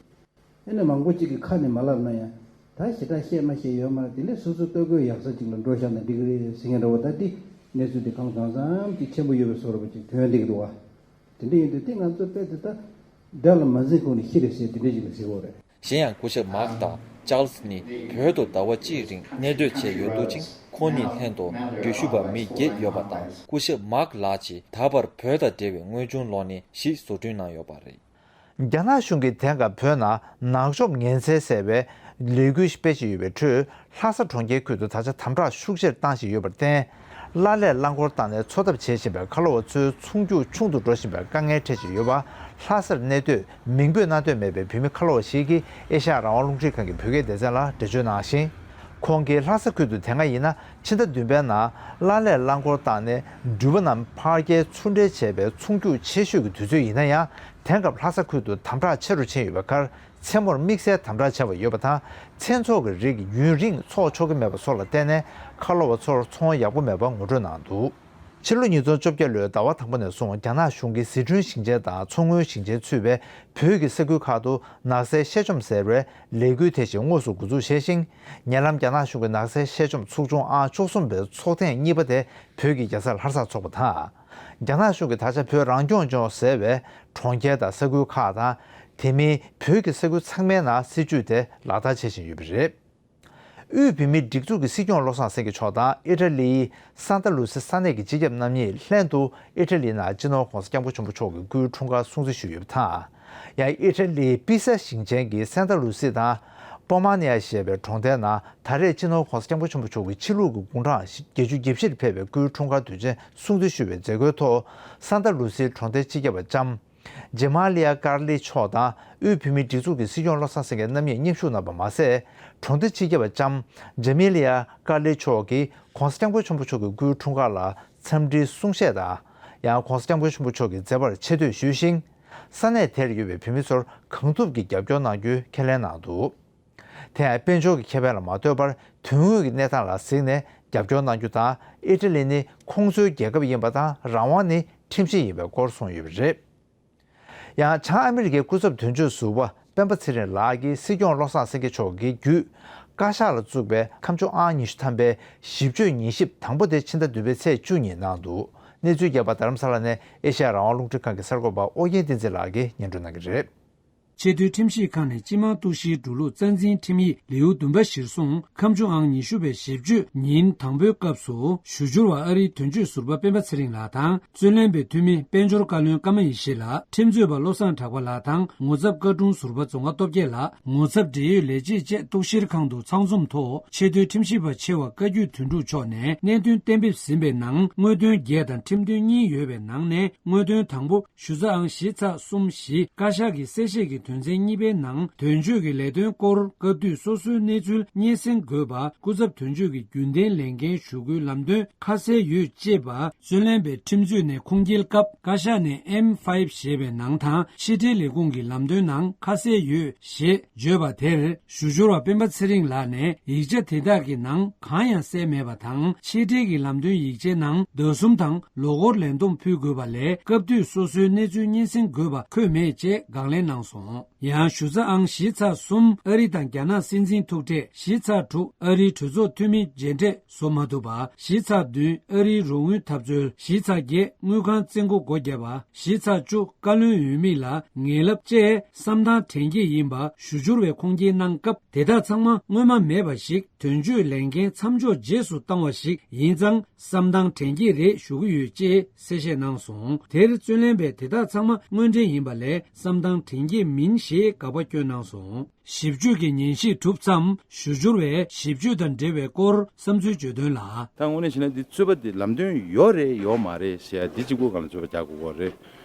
ཨེ་ནས་མང་པོ་གཅིག་གིས་ཁ་ནས་མ་ལབ་ན་ཡང་ད་ཞེ་དྲག་བཤད་མ་ཤེས་ཡོད་མ་རེད། དེ་ལས་སོ་སོ་ལྟོ་གོས་ཡག་ས་གཅིག་ལ་འགྲོ་བཞག་ན་འགྲིག་གི་རེད་ཟེར་མཁན་འདྲ་བོ། ད་འདི་གནས་ཚུལ་འདི་གང་གང་འཚམ་གཅིག་ཆེན་པོ་ཡོད་པའི་བཟོ་འདྲ་བོ་གཅིག་ཐོན་བསྡད་ཀྱི་འདུག་བ། དེ་འདྲ་ཡིན་དུས་དེ་ང་ཚོ་དཔེ་དེ་ད་དགྲ་ལ་མ་འཛེམ་གོང་ནས་ཤི་རེད་ཟེར་དེ་འདྲ་ཅིག་ལ་ཟེར་བ་རེད། གཞན་ཡང་སྐུ་ཞབས་མཱག་དང་ཅཱལ་སི་ནི་བོད་དུ་ཟླ་བ་གཅིག་རིང་གནས་སྡོད་བྱས་ཡོད་འདུག་ཅིང་། ཁོང་གཉིས་ལྷན་དུ་འགྲུལ་བཞུད་པ་མི་བརྒྱད་ཡོད་པ་དང་། སྐུ་ཞབས་མཱག་ལགས་ཀྱིས་ད་བར་བོད་དང་འབྲེལ་བའི་དངོས་བྱུང་གློག་བརྙན་བཞི་བཟོ་སྐྲུན་གནང་ཡོད་པ་རེད། རྒྱ་ནག་གཞུང་གིས་དེང་སྐབས་བོད་ནང་ནག་ཕྱོགས་ངན་སེལ་ཟེར་བའི་ལས་འགུལ་སྤེལ་བཞིན་ཡོད་པའི་ཁྲོད། ལྷ་ས་གྲོང་ཁྱེར་ཁུལ་དུ་ད་ཆ་དམ་དྲག་ཤུགས་ཆེར་བཏང་བཞིན་ཡོད་པར་བརྟེན། གླ་ལས་རླངས་འཁོར་བཏང་ནས་འཚོ་ཐབས་བྱེད་བཞིན་པའི་ཁ་ལོ་བ་ཚོའི་ཚོང་རྒྱུག་ཆུང་དུ་འགྲོ་བཞིན་པའི་དཀའ་ངལ་འཕྲད་བཞིན་ཡོད་པ། ལྷ་སར་གནས་སྡོད་མིང་འབོད་གནང་འདོད་མེད་པའི་བོད་མི་ཁ་ལོ་བ་ཞིག་གིས་ཨེ་ཤ་ཡ་རང་དབང་རླུང་འཕྲིན་ཁང་གི་བོད་སྐད་སྡེ་ཚན་ལ་འགྲེལ་བརྗོད་གནང་ཞིང་། ཁོང་གིས་ལྷ་ས་ཁུལ་དུ་དེ་སྔ་ཡིན་ན་ཕྱི་ཟླ་བདུན་པའི་ནང་གླ་ལས་རླངས་འཁོར་བཏང་ནས་འགྲུལ་པ་རྣམས་ཕར་སྐྱེལ་ཚུར་འབྲེལ་བྱས་པའི་ཚོང་རྒྱུག་ཆེ་ཤོས་ཀྱི་དུས་ཚོད་ཡིན་ན་ཡང་། དེང་སྐབས་ལྷ་ས་ཁུལ་དུ་དམ་དྲག་ཆེ་རུ་ཕྱིན་ཡོད་པའི་ཁར། མཚན་མོར་དམིགས་བསལ་དམ་དྲག་བྱས་པ་ཡོད་པ་དང་། མཚན་ཚོགས་ཀྱི་རིགས་ཡུན་རིང་འཚོགས་ཆོག་གི་མེད་པ་སོགས་ལ་བརྟེན་ནས། ཁ་ལོ་བ་ཚོར་ཚོང་ཡག་པོ་མེད་པ་ངོ་སྤྲོད་གནང་འདུག། ཕྱི་ལོ་ཉིས་སྟོང་བཅོ་བརྒྱད་ལོའི་ཟླ་བ་དང་པོ་ནས་བཟུང་རྒྱ་ནག་གཞུང་གིས་ཟི་ཁྲོན་ཞིང་ཆེན་དང་མཚོ་སྔོན་ཞིང་ཆེན་ཚུད་པའི་བོད་ཀྱི་ས་ཁུལ་ཁག་ཏུ་ནགས་ཚལ་གཤེད་བཅོམ་ཟེར་བའི་ལས་འགུལ་དེ་བཞིན་དངོས་སུ་འགོ་འཛུགས་བྱས་ཤིང་། ཉེ་ལམ་རྒྱ་ནག་གཞུང་གི་ནགས་ཚལ་གཤེད་བཅོམ་ཚོགས་ཆུང་ཨང་བཅུ་གསུམ་པའི་ཚོགས་ཐེངས་གཉིས་པ་དེ་བོད་ཀྱི་རྒྱལ་ས་ལྷ་སར་འཚོགས་པ་དང་། རྒྱ་ནག་གཞུང་གིས་ད་ཆ་བོད་རང་སྐྱོང་ལྗོངས་ཟེར་བའི་གྲོང་ཁྱེར་དང་ས་ཁུལ་ཁག་དང་། དེ་མིན་བོད་ཀྱི་ས་ཁུལ་ཚང་མའི་ནང་སྲིད་ཇུས་དེ་ལག་བསྟར་བྱེད་བཞིན་ཡོད་པ་རེད། དབུས་བོད་མིའི་སྒྲིག་འཛུགས་ཀྱི་སྲིད་སྐྱོང་བློ་བཟང་སེང་གེ་མཆོག་དང་ཨི་ཊ་ལིའི་སན་ཏ་ལུ་སི་ས་གནས་ཀྱི་སྤྱི་ཁྱབ་རྣམ་གཉིས་ལྷན་དུ་ཨི་ཊ་ལིའི་ནང་སྤྱི་ནོར་༧གོང་ས་༧སྐྱབས་མགོན་ཆེན་པོ་མཆོག་གི་སྐུའི་འཁྲུངས་སྐར་སྲུང་བརྩི་ཞུས་ཡོད་པ་དང་། ཡང་ཨི་ཊ་ལིའི་པི་ས་ཞིང་ཆེན་གྱི་སན་ཏ་ལུ་སི་དང་པོ་མ་ནི་ཡ་ཞེས་པའི་གྲོང་རྡལ་ནང་ད་རེས་སྤྱི་ནོར་༧གོང་ས་༧སྐྱབས་མགོན་ཆེན་པོ་མཆོག་གི་ཕྱི་ལུགས་ཀྱི་དགུང་གྲངས་བརྒྱད་ཅུ་གྱ་བཞིར་ཕེབས་པའི་སྐུའི་འཁྲུངས་སྐར་དུས་ཆེན་སྲུང་བརྩི་ཞུ་བའི་མཛད་སྒོའི་ཐོག་སན་ཏ་ལུ་སིའི་གྲོང་རྡལ་སྤྱི་ཁྱབ་པ་ལྕམ། ཇེ་མ་ལི་ཡ་ཀར་ལི་མཆོག་དང་དབུས་བོད་མིའི་སྒྲིག་འཛུགས་ཀྱི་སྲིད་སྐྱོང་བློ་བཟང་སེང་གེ་རྣམ་གཉིས་མཉམ་ཞུགས་གནང་བ་མ་ཟད། གྲོང་སྡེ་སྤྱི་ཁྱབ་པ་ལྕམ་ཇེ་མི་ལི་ཡ་ཀར་ལི་མཆོག་གིས་༧གོང་ས་༧སྐྱབས་མགོན་ཆེན་པོ་མཆོག་གི་སྐུའི་འཁྲུངས་སྐར་ལ་འཚམས་འདྲིའི་གསུང་བཤད་དང་། ཡང་༧གོང་ས་༧སྐྱབས་མགོན་ཆེན་པོ་མཆོག་གི་མཛད་པར་ཆེ་བསྟོད་ཞུས་ཤིང་། ས་གནས་དེར་ཡོད་པའི་བོད་མི་ཚོར་གང་ཐུབ་ཀྱིས་རྒྱབ་སྐྱོར་གནང་རྒྱུའི་ཁས་ལེན་གནང་འདུག། དེ་ཡང་དཔལ་འབྱོར་གྱི་ཁེ་ཕན་ལ་མ་ལྟོས་པར་དོན་དངོས་ཀྱི་གནས་སྟངས་ལ་གཟིགས་ནས་རྒྱབ་སྐྱོར་གནང་རྒྱུ་དང་། ཨི་ཊ་ལི་ནི་ཁོང་ཚོའི་རྒྱལ་ཁབ་ཡིན་པ་དང་། རང་དབང་ནི་ཁྲིམས་གཞི་ཡིན་པའི་སྐོར་གསུངས་ཡོད་པ་རེད། ཡང་བྱང་ཨ་མི་རི་ཀའི་སྐུ་ཚབ་དོན་གཅོད་ཟུར་པ་སྤེན་པ་ཚེ་རིང་ལགས་ཀྱིས་སྲིད་སྐྱོང་བློ་བཟང་སེང་གེ་མཆོག་གི་བརྒྱུད། བཀའ་ཤག་ལ་བཙུགས་པའི་ཁ་མཆུ་ཨང་ཉི་ཤུ་ཐམ་པའི་ཞིབ་དཔྱོད་ཉན་ཞིབ་དང་པོ་དེ་ཕྱི་ཟླ་བདུན་པའི་ཚེས་བཅུ་ཉིན་གནང་འདུག། གནས་ཚུལ་རྒྱས་པ་རྡ་རམ་ས་ལ་ནས་ཨེ་ཤ་ཡ་རང་དབང་རླུང་འཕྲིན་ཁང་གི་གསར་འགོད་པ་ཨོ་རྒྱན་བསྟན་འཛིན་ལགས་ཀྱིས་སྙན་སྒྲོན་གནང་གི་རེད། ཆེས་མཐོའི་ཁྲིམས་ཞིབ་ཁང་ནས་སྤྱི་དམངས་གཏུག་བཤེར་འགྲོ་ལུགས་རྩ་འཛིན་ཁྲིམས་ཡིག་ལེའུ་བདུན་པ་གཞིར་བཟུང་། ཁ་མཆུ་ཨང་ཉི་ཤུ་པའི་ཞིབ་དཔྱོད་ཉིན་དང་པོའི་སྐབས་སུ། ཞུ་སྦྱོར་བ་ཨ་རིའི་དོན་གཅོད་ཟུར་པ་སྤེན་པ་ཚེ་རིང་ལགས་དང་། རྩོད་ལེན་པའི་འཐུས་མི་དཔལ་འབྱོར་བཀའ་བློན་ཀརྨ་ཡེ་ཤེས་ལགས། ཁྲིམས་རྩོད་པ་བློ་བཟང་གྲགས་པ་ལགས་དང་། ངོ་ཚབ་བཀའ་དྲུང་ཟུར་པ་རྫོང་དཀར་སྟོབས་རྒྱལ་ལགས། ངོ་ཚབ་འབྲེལ་ཡོད་ལས་བྱེད་བཅས་གཏུག་བཤེར་ཁང་དུ་ཚང་འཛོམས་ཐོག་ཆེས་མཐོའི་ཁྲིམས་ཞིབ་པ་ཆེ་བ་བཀའ་བརྒྱུད་དོན་གྲུབ་མཆོག་ནས་གནད་དོན་གཏན་འབེབས་ཟིན་པའི་ནང་། དངོས་དོན་བརྒྱད་དང་ཁྲིམས་དོན་གཉིས་ཡོད་པའི་ནང་ནས། དངོས་དོན་དང་པོ། ཞུ་ཚགས་ཨང་བཞི་ཚེག་གསུམ་བཞི། བཀའ་ཤག་གི་གསལ་བཤད་ཀྱི་དོན་ཚན་གཉིས་པའི་ནང་། དོན་གཅོད་ཀྱི་ལས་དོན་སྐོར་སྐབས་དུས་སོ་སོའི་གནས་ཚུལ་སྙན་སེང་དགོས་པ། སྐུ་ཚབ་དོན་གཅོད་ཀྱི་རྒྱུན་ལྡན་ལས་འགན་ཞུ་སྒོའི་ལམ་སྟོན་ཁ་གསལ་ཡོད་ཅེས་པ། རྩོད་ལེན་པའི་ཁྲིམས་རྩོད་ནས་ཁུངས་སྐྱེལ་སྐབས། བཀའ་ཤག་ནས་ཨེམ་ཕའིབ་ཞེས་པའི་ནང་དང་། ཕྱི་འབྲེལ་ལས་ཁུངས་ཀྱི་ལམ་སྟོན་ནང་ཁ་གསལ་ཡོད་ཞེས་བརྗོད་པ་དེར། ཞུ་སྦྱོར་བ་སྤེན་པ་ཚེ་རིང་ལགས་ནས། ཡིག་ཆ་དེ་དག་གི་ནང་གང་ཡང་གསལ་མེད་པ་དང་། ཕྱི་འབྲེལ་གྱི་ལམ་སྟོན་ཡིག་ཆའི་ནང་ཟླ་གསུམ་དང་ལོ་འཁོར་ལས་བསྡོམས་ཕུལ་དགོས་པ་ལས། སྐབས་དུས་སོ་སོའི་གནས་ཚུལ་སྙན་སེང་དགོས་པ་འཁོད་མེད་ཅེས་དགག་ལན་གནང་སོང་། ཡང་ཞུ་ཚ་ཨང་བཞི་ཚེག་གསུམ་ཨ་རི་དང་རྒྱ་ནག་སྲིད་འཛིན་ཐུག་འཕྲད། བཞི་ཚེག་དྲུག་ཨ་རིའི་གྲོས་ཚོགས་འཐུས་མི་མཇལ་འཕྲད་བཟོ་མ་ཐུབ་པ། བཞི་ཚེག་བདུན་ཨ་རིའི་རོགས་དངུལ་འཐབ་རྩོད། བཞི་ཚེག་བརྒྱད་དངུལ་ཁང་བཙན་རྒོལ་སྒོ་བརྒྱབ་པ། བཞི་ཚེག་བཅུ་བཀའ་བློན་འོས་མི་ལ་ངན་ལབ་བཅས་བསམ་སྟངས་དྲན་སྐྱེས་ཡིན་པ་ཞུ་སྦྱོར་བས་ཁུངས་སྐྱེལ་གནང་སྐབས། དེ་དག་ཚང་མ་སྔོན་མ་མེད་པ་ཞིག་དོན་གཅོད་ལས་འགན་མཚམས་འཇོག་རྗེས་སུ་བཏང་བ་ཞིག་ཡིན་ཙང་། བསམ་སྟངས་དྲན་སྐྱེས་རེད་ཞུ་གི་ཡོད་ཅེས་གསལ་བཤད་གནང་སོང་། དེར་རྩོད་ལེན་པས་དེ་དག་ཚང་མ་དངོས་འབྲེལ་ཡིན་པ་ལས་བསམ་སྟངས་དྲན་སྐྱེས་མིན་ཞེས་དགག་པ་བསྐྱོན་གནང་སོང་། ཞིབ་དཔྱོད་ཀྱི་ཉན་ཞིབ་གྲུབ་མཚམས་ཞུ་སྦྱོར་བས་ཞིབ་དཔྱོད་དང་འབྲེལ་བའི་སྐོར་བསམ་ཚུལ་བརྗོད་དོན་ལ། ད་དངོས་གནས་བྱས་ན་འདི་རྩོད་པ་འདི་ལམ་སྟོན་ཡོད་རེད་ཡོད་མ་རེད་ཟེར་ཡ་འདི་གཅིག་པོ་སྒང་ལ་རྩོད་པ་རྒྱག་དགོས་ཀྱི་རེད།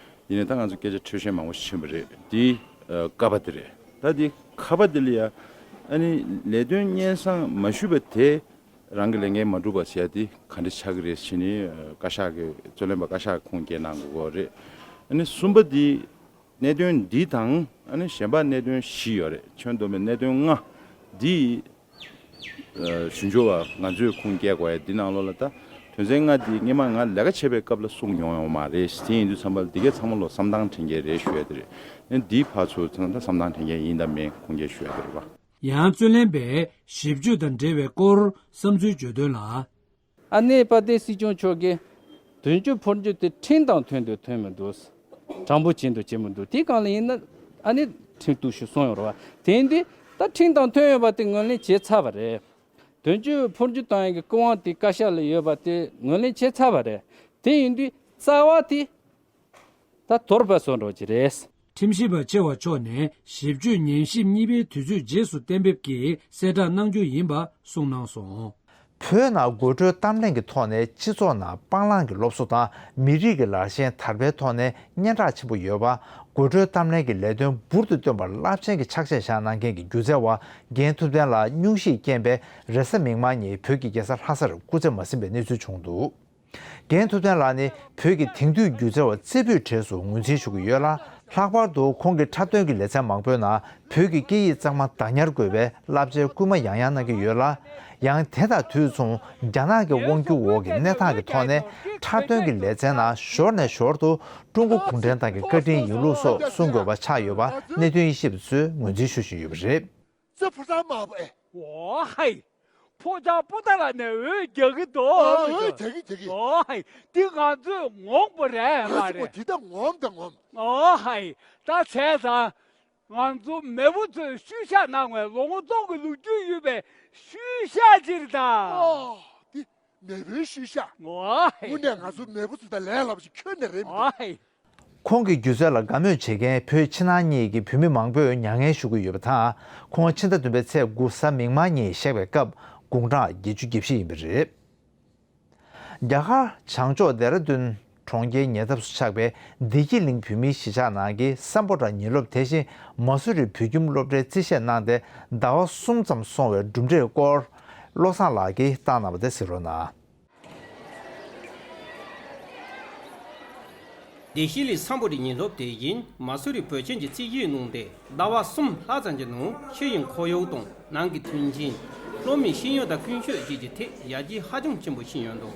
ཡིན་ནའི་ད་ང་ཚོ་སྐད་ཆ་འཕྲོད་བཞེས་མང་པོ་ཞིག་ཕྱིན་པ་རེད། འདི་ཨ་ཀ་པ་འདི་རེད། ད་འདི་ཁ་པ་འདི་ལ་ཡ་ཨ་ནི་ལས་དོན་སྙན་སེང་མ་ཞུས་པ་དེ། རང་གི་ལས་འགན་མ་འགྲུབ་པ་ཟེར་ཡ་དེ་ག་འདྲ་ཆགས་ཀྱི་རེད་ཟེར་ནས་བཀའ་ཤག་གི་རྩོད་ལེན་པ་བཀའ་ཤག་གི་ཁུངས་སྐྱེལ་གནང་དགོས་ཀྱི་རེད། ཨ་ནི་གསུམ་པ་འདི་གནད་དོན་འདི་དང་ཨ་ནི་གཞན་པ་གནད་དོན་བཞི་ཡོད་རེད། ཁྱོན་བསྡོམས་པའི་གནད་དོན་ལྔ་འདི་ཞུ་སྦྱོར་བ་ང་ཚོས་ཁུངས་སྐྱེལ་དགོས་ཡ་འདི་ནང་ལོགས་ལ། ད་དོན་ཚན་ལྔ་འདི་སྔོན་མ་ང་ལས་ཀ་བྱེད་པའི་སྐབས་ལ་གསུངས་མྱོང་ཡོད་མ་རེད། དེ་ཡིན་དུས་ཙམ་པ་ལ་འདི་གའི་ཚང་མ་ལོ་བསམ་སྟངས་དྲན་སྐྱེས་རེད་ཞུ་ཡ་དེ་རེད། ཨ་ནི་འདི་ཕར་ཚུར་ཚང་ད་བསམ་སྟངས་དྲན་སྐྱེས་ཡིན་དང་མིན་ཁུངས་སྐྱེལ་ཞུ་ཡ་དེ་རེད་པ། ཡང་རྩོད་ལེན་པས་ཞིབ་དཔྱོད་དང་འབྲེལ་བའི་སྐོར་བསམ་ཚུལ་བརྗོད་དོན་ལ། ཨ་ནེ་དཔལ་ལྡན་སྲིད་སྐྱོང་མཆོག་གིས་དོན་གཅོད་འཕོ་འགྱུར་དེ་ཁྲིམས་དང་མཐུན་དུ་མཐུན་མི་འདུག་དྲང་པོ་བྱེད་འདུག་བྱེད་མི་འདུག་དེའི་སྒང་ལ་ཡིན་ན་ཨ་ནེ་ཁྲིམས་གཏུག་ཞུ་གསུངས་ཡོད་རེད་བ། དེ་ཡིན་དུས་ད་ཁྲིམས་དང་མཐུན་ཡོད་པ་དེ་ངོས་ལེན་བྱས་ཚར་བ་རེད། དོན་གཅོད་འཕོ་འགྱུར་བཏང་ཡག་གི་སྐུ་དབང་དེ་བཀའ་ཤག་ལ་ཡོད་པ་དེ་ངོས་ལེན་བྱས་ཚར་བ་རེད། དེ་ཡིན་དུས་རྩ་བ་དེ་ད་དོར་བ་སོང་འགྲོ་གི་རེད། ཁྲིམས་ཞིབ་པ་ཆེ་བ་མཆོག་ནས་ཞིབ་དཔྱོད་ཉན་ཞིབ་གཉིས་པའི་དུས་ཚོད་རྗེས་སུ་གཏན་འབེབས་ཀྱིས་གསལ་བསྒྲགས་གནང་རྒྱུ་ཡིན་པ་གསུངས་གནང་སོང་། བོད་ནང་དགོད་བྲོའི་གཏམ་གླེང་གི་ཐོག་ནས་སྤྱི་ཚོགས་ནང་སྤང་བླང་གི་སློབ་གསོ་དང་མི་རིགས་ཀྱི་ལར་ཞེན་དར་སྤེལ་ཐོག་ནས་སྙན་གྲགས་ཆེན་པོ་ཡོད་པ། དགོད་བྲོའི་གཏམ་གླེང་གི་ལས་དོན་འབུར་དུ་བཏོན་པར་རླབས་ཆེན་གྱི་ཕྱག་རྗེས་བཞག་གནང་མཁན་གྱི་སྒྱུ་རྩལ་བ་རྒན་ཐུབ་བསྟན་ལགས་སྙུང་གཞི་རྐྱེན་པས་རེས་གཟའ་མིག་དམར་ཉིན་བོད་ཀྱི་རྒྱལ་ས་ལྷ་སར་སྐུ་ཚེ་མ་ཟིན་པའི་གནས་ཚུལ་བྱུང་འདུག་རྒན་ཐུབ་བསྟན་ལགས་ནི་བོད་ཀྱི་དེང་དུས་སྒྱུ་རྩལ་བ་རྩེ་ཕུད་གྲས་སུ་ངོས་འཛིན་ཞུ་གི་ཡོད་ལ། ལྷག་པར་དུ་ཁོང་གི་འཁྲབ་སྟོན་གྱི་ལེ་ཚན་མང་པོའི་ནང་བོད་ཀྱི་སྐད་ཡིག་གཙང་མ་བདག་ཉར་དགོས་པའི་བསླབ་བྱའི་སྐུལ་མ་ཡང་ཡང་གནང་གི་ཡོད་ལ། ཡང་དེ་དང་དུས་མཚུངས་རྒྱ་ནག་གི་དབང་སྒྱུར་འོག་གི་གནས་སྟངས་ཀྱི་ཐོག་ནས་འཁྲབ་སྟོན་གྱི་ལེ་ཚན་ནང་ཞོར་ནས་ཞོར་དུ་ཀྲུང་གོ་གུང་ཁྲན་ཏང་གི་བཀའ་དྲིན་ཡིན་ལུགས་སོགས་གསུང་དགོས་པ་ཆགས་ཡོད་པ་གནད་དོན་དབྱེ་ཞིབ་པ་ཚོས་ངོས་འཛིན་ཞུ་བཞིན་ཡོད་པ་རེད། ཚེ་ཕོ་བྲང་དམར་པོ་ཨེ། འོ་ཧའི། ཕོ་བྲང་པོ་ཏཱ་ལ་ནས་འོད་རྒྱག་གི་འདུག་ཨ་འོད་རྒྱག་གི་རྒྱག་གི། འོ་ཧའི། འདི་ང་ཚོས་ངོམ་པོ་རེད་མ་ཨ་ཙི་རེད། པོ་འདི་ད་ངོམ་ད་ངོམ། འོ་ཧའི། ད་བྱས་ཙང་། ང་ཚོ་མེས་པོ་ཚོས་ཤུལ་བཞག་གནང་བའི་ལོ་ངོ་སྟོང་གི་ལོ་རྒྱུས་ཡོད་པའི་ཤུལ་བཞག་ཅིག་རེད་ད། ཨ་འདི་མེས་པོའི་ཤུལ་བཞག་འོ་ཧའི། དངོས་གནས་ང་ཚོ་མེས་པོ་ཚོ་ད་ལས་སླ་པོ་ཞིག་ཁྱོན་ནས་རེད་མི་འདུག་འོ་ཧའི། ཁོང་གི་སྒྱུ་རྩལ་ལ་དགའ་མོས་བྱེད་མཁན་བོད་ཕྱི་ནང་གཉིས་ཀྱི་བོད་མི་མང་པོས་མྱ་ངན་ཞུ་གི་ཡོད་པ་དང་། ཁོང་ཕྱི་ཟླ་བདུན་པའི་ཚེས་དགུ་གཟའ་མིག་དམར་ཉིན་གཤེགས་པའི་སྐབས་དགུང་གྲངས་བརྒྱད་ཅུ་གྱ་བཞི་ཡིན་པ་རེད། རྒྱ་གར་བྱང་ཕྱོགས་ལྡེ་ར་ལྡུན་གྲོང་ཁྱེར་ཉེ་འདབས་སུ་ཆགས་པའི་བདེ་སྐྱིད་གླིང་བོད་མིའི་གཞིས་ཆགས་ནང་གི་སམ་བྷོ་ཊ་ཉིན་སློབ་དེ་བཞིན་མ་སུ་རི་བོད་ཁྱིམ་སློབ་གྲྭའི་རྩིས་བཤེར་གནང་སྟེ་ཟླ་བ་གསུམ་ཙམ་སོང་བའི་གྲུབ་འབྲས་སྐོར་བློ་བཟང་ལགས་ཀྱིས་བཏང་གནང་བ་དེ་གཟིགས་རོགས་གནང་། བདེ་སྐྱིད་གླིང་སམ་བྷོ་ཊའི་ཉིན་སློབ་དེ་བཞིན་མ་སུ་རི་བོད་ཁྱིམ་གྱི་རྩིས་བཤེར་གནང་སྟེ་ཟླ་བ་གསུམ་ལྷག་ཙམ་གྱི་ནང་ཕྱི་ཡི་ཁོར་ཡུག་དང་ནང་གི་མཐུན་རྐྱེན། སློབ་མའི་ཤེས་ཡོན་དང་ཀུན་སྤྱོད་བཅས་ཀྱི་ཐད་ཡར་རྒྱས་ཧ་ཅང་ཆེན་པོ་ཕྱིན་ཡོད་འདུག་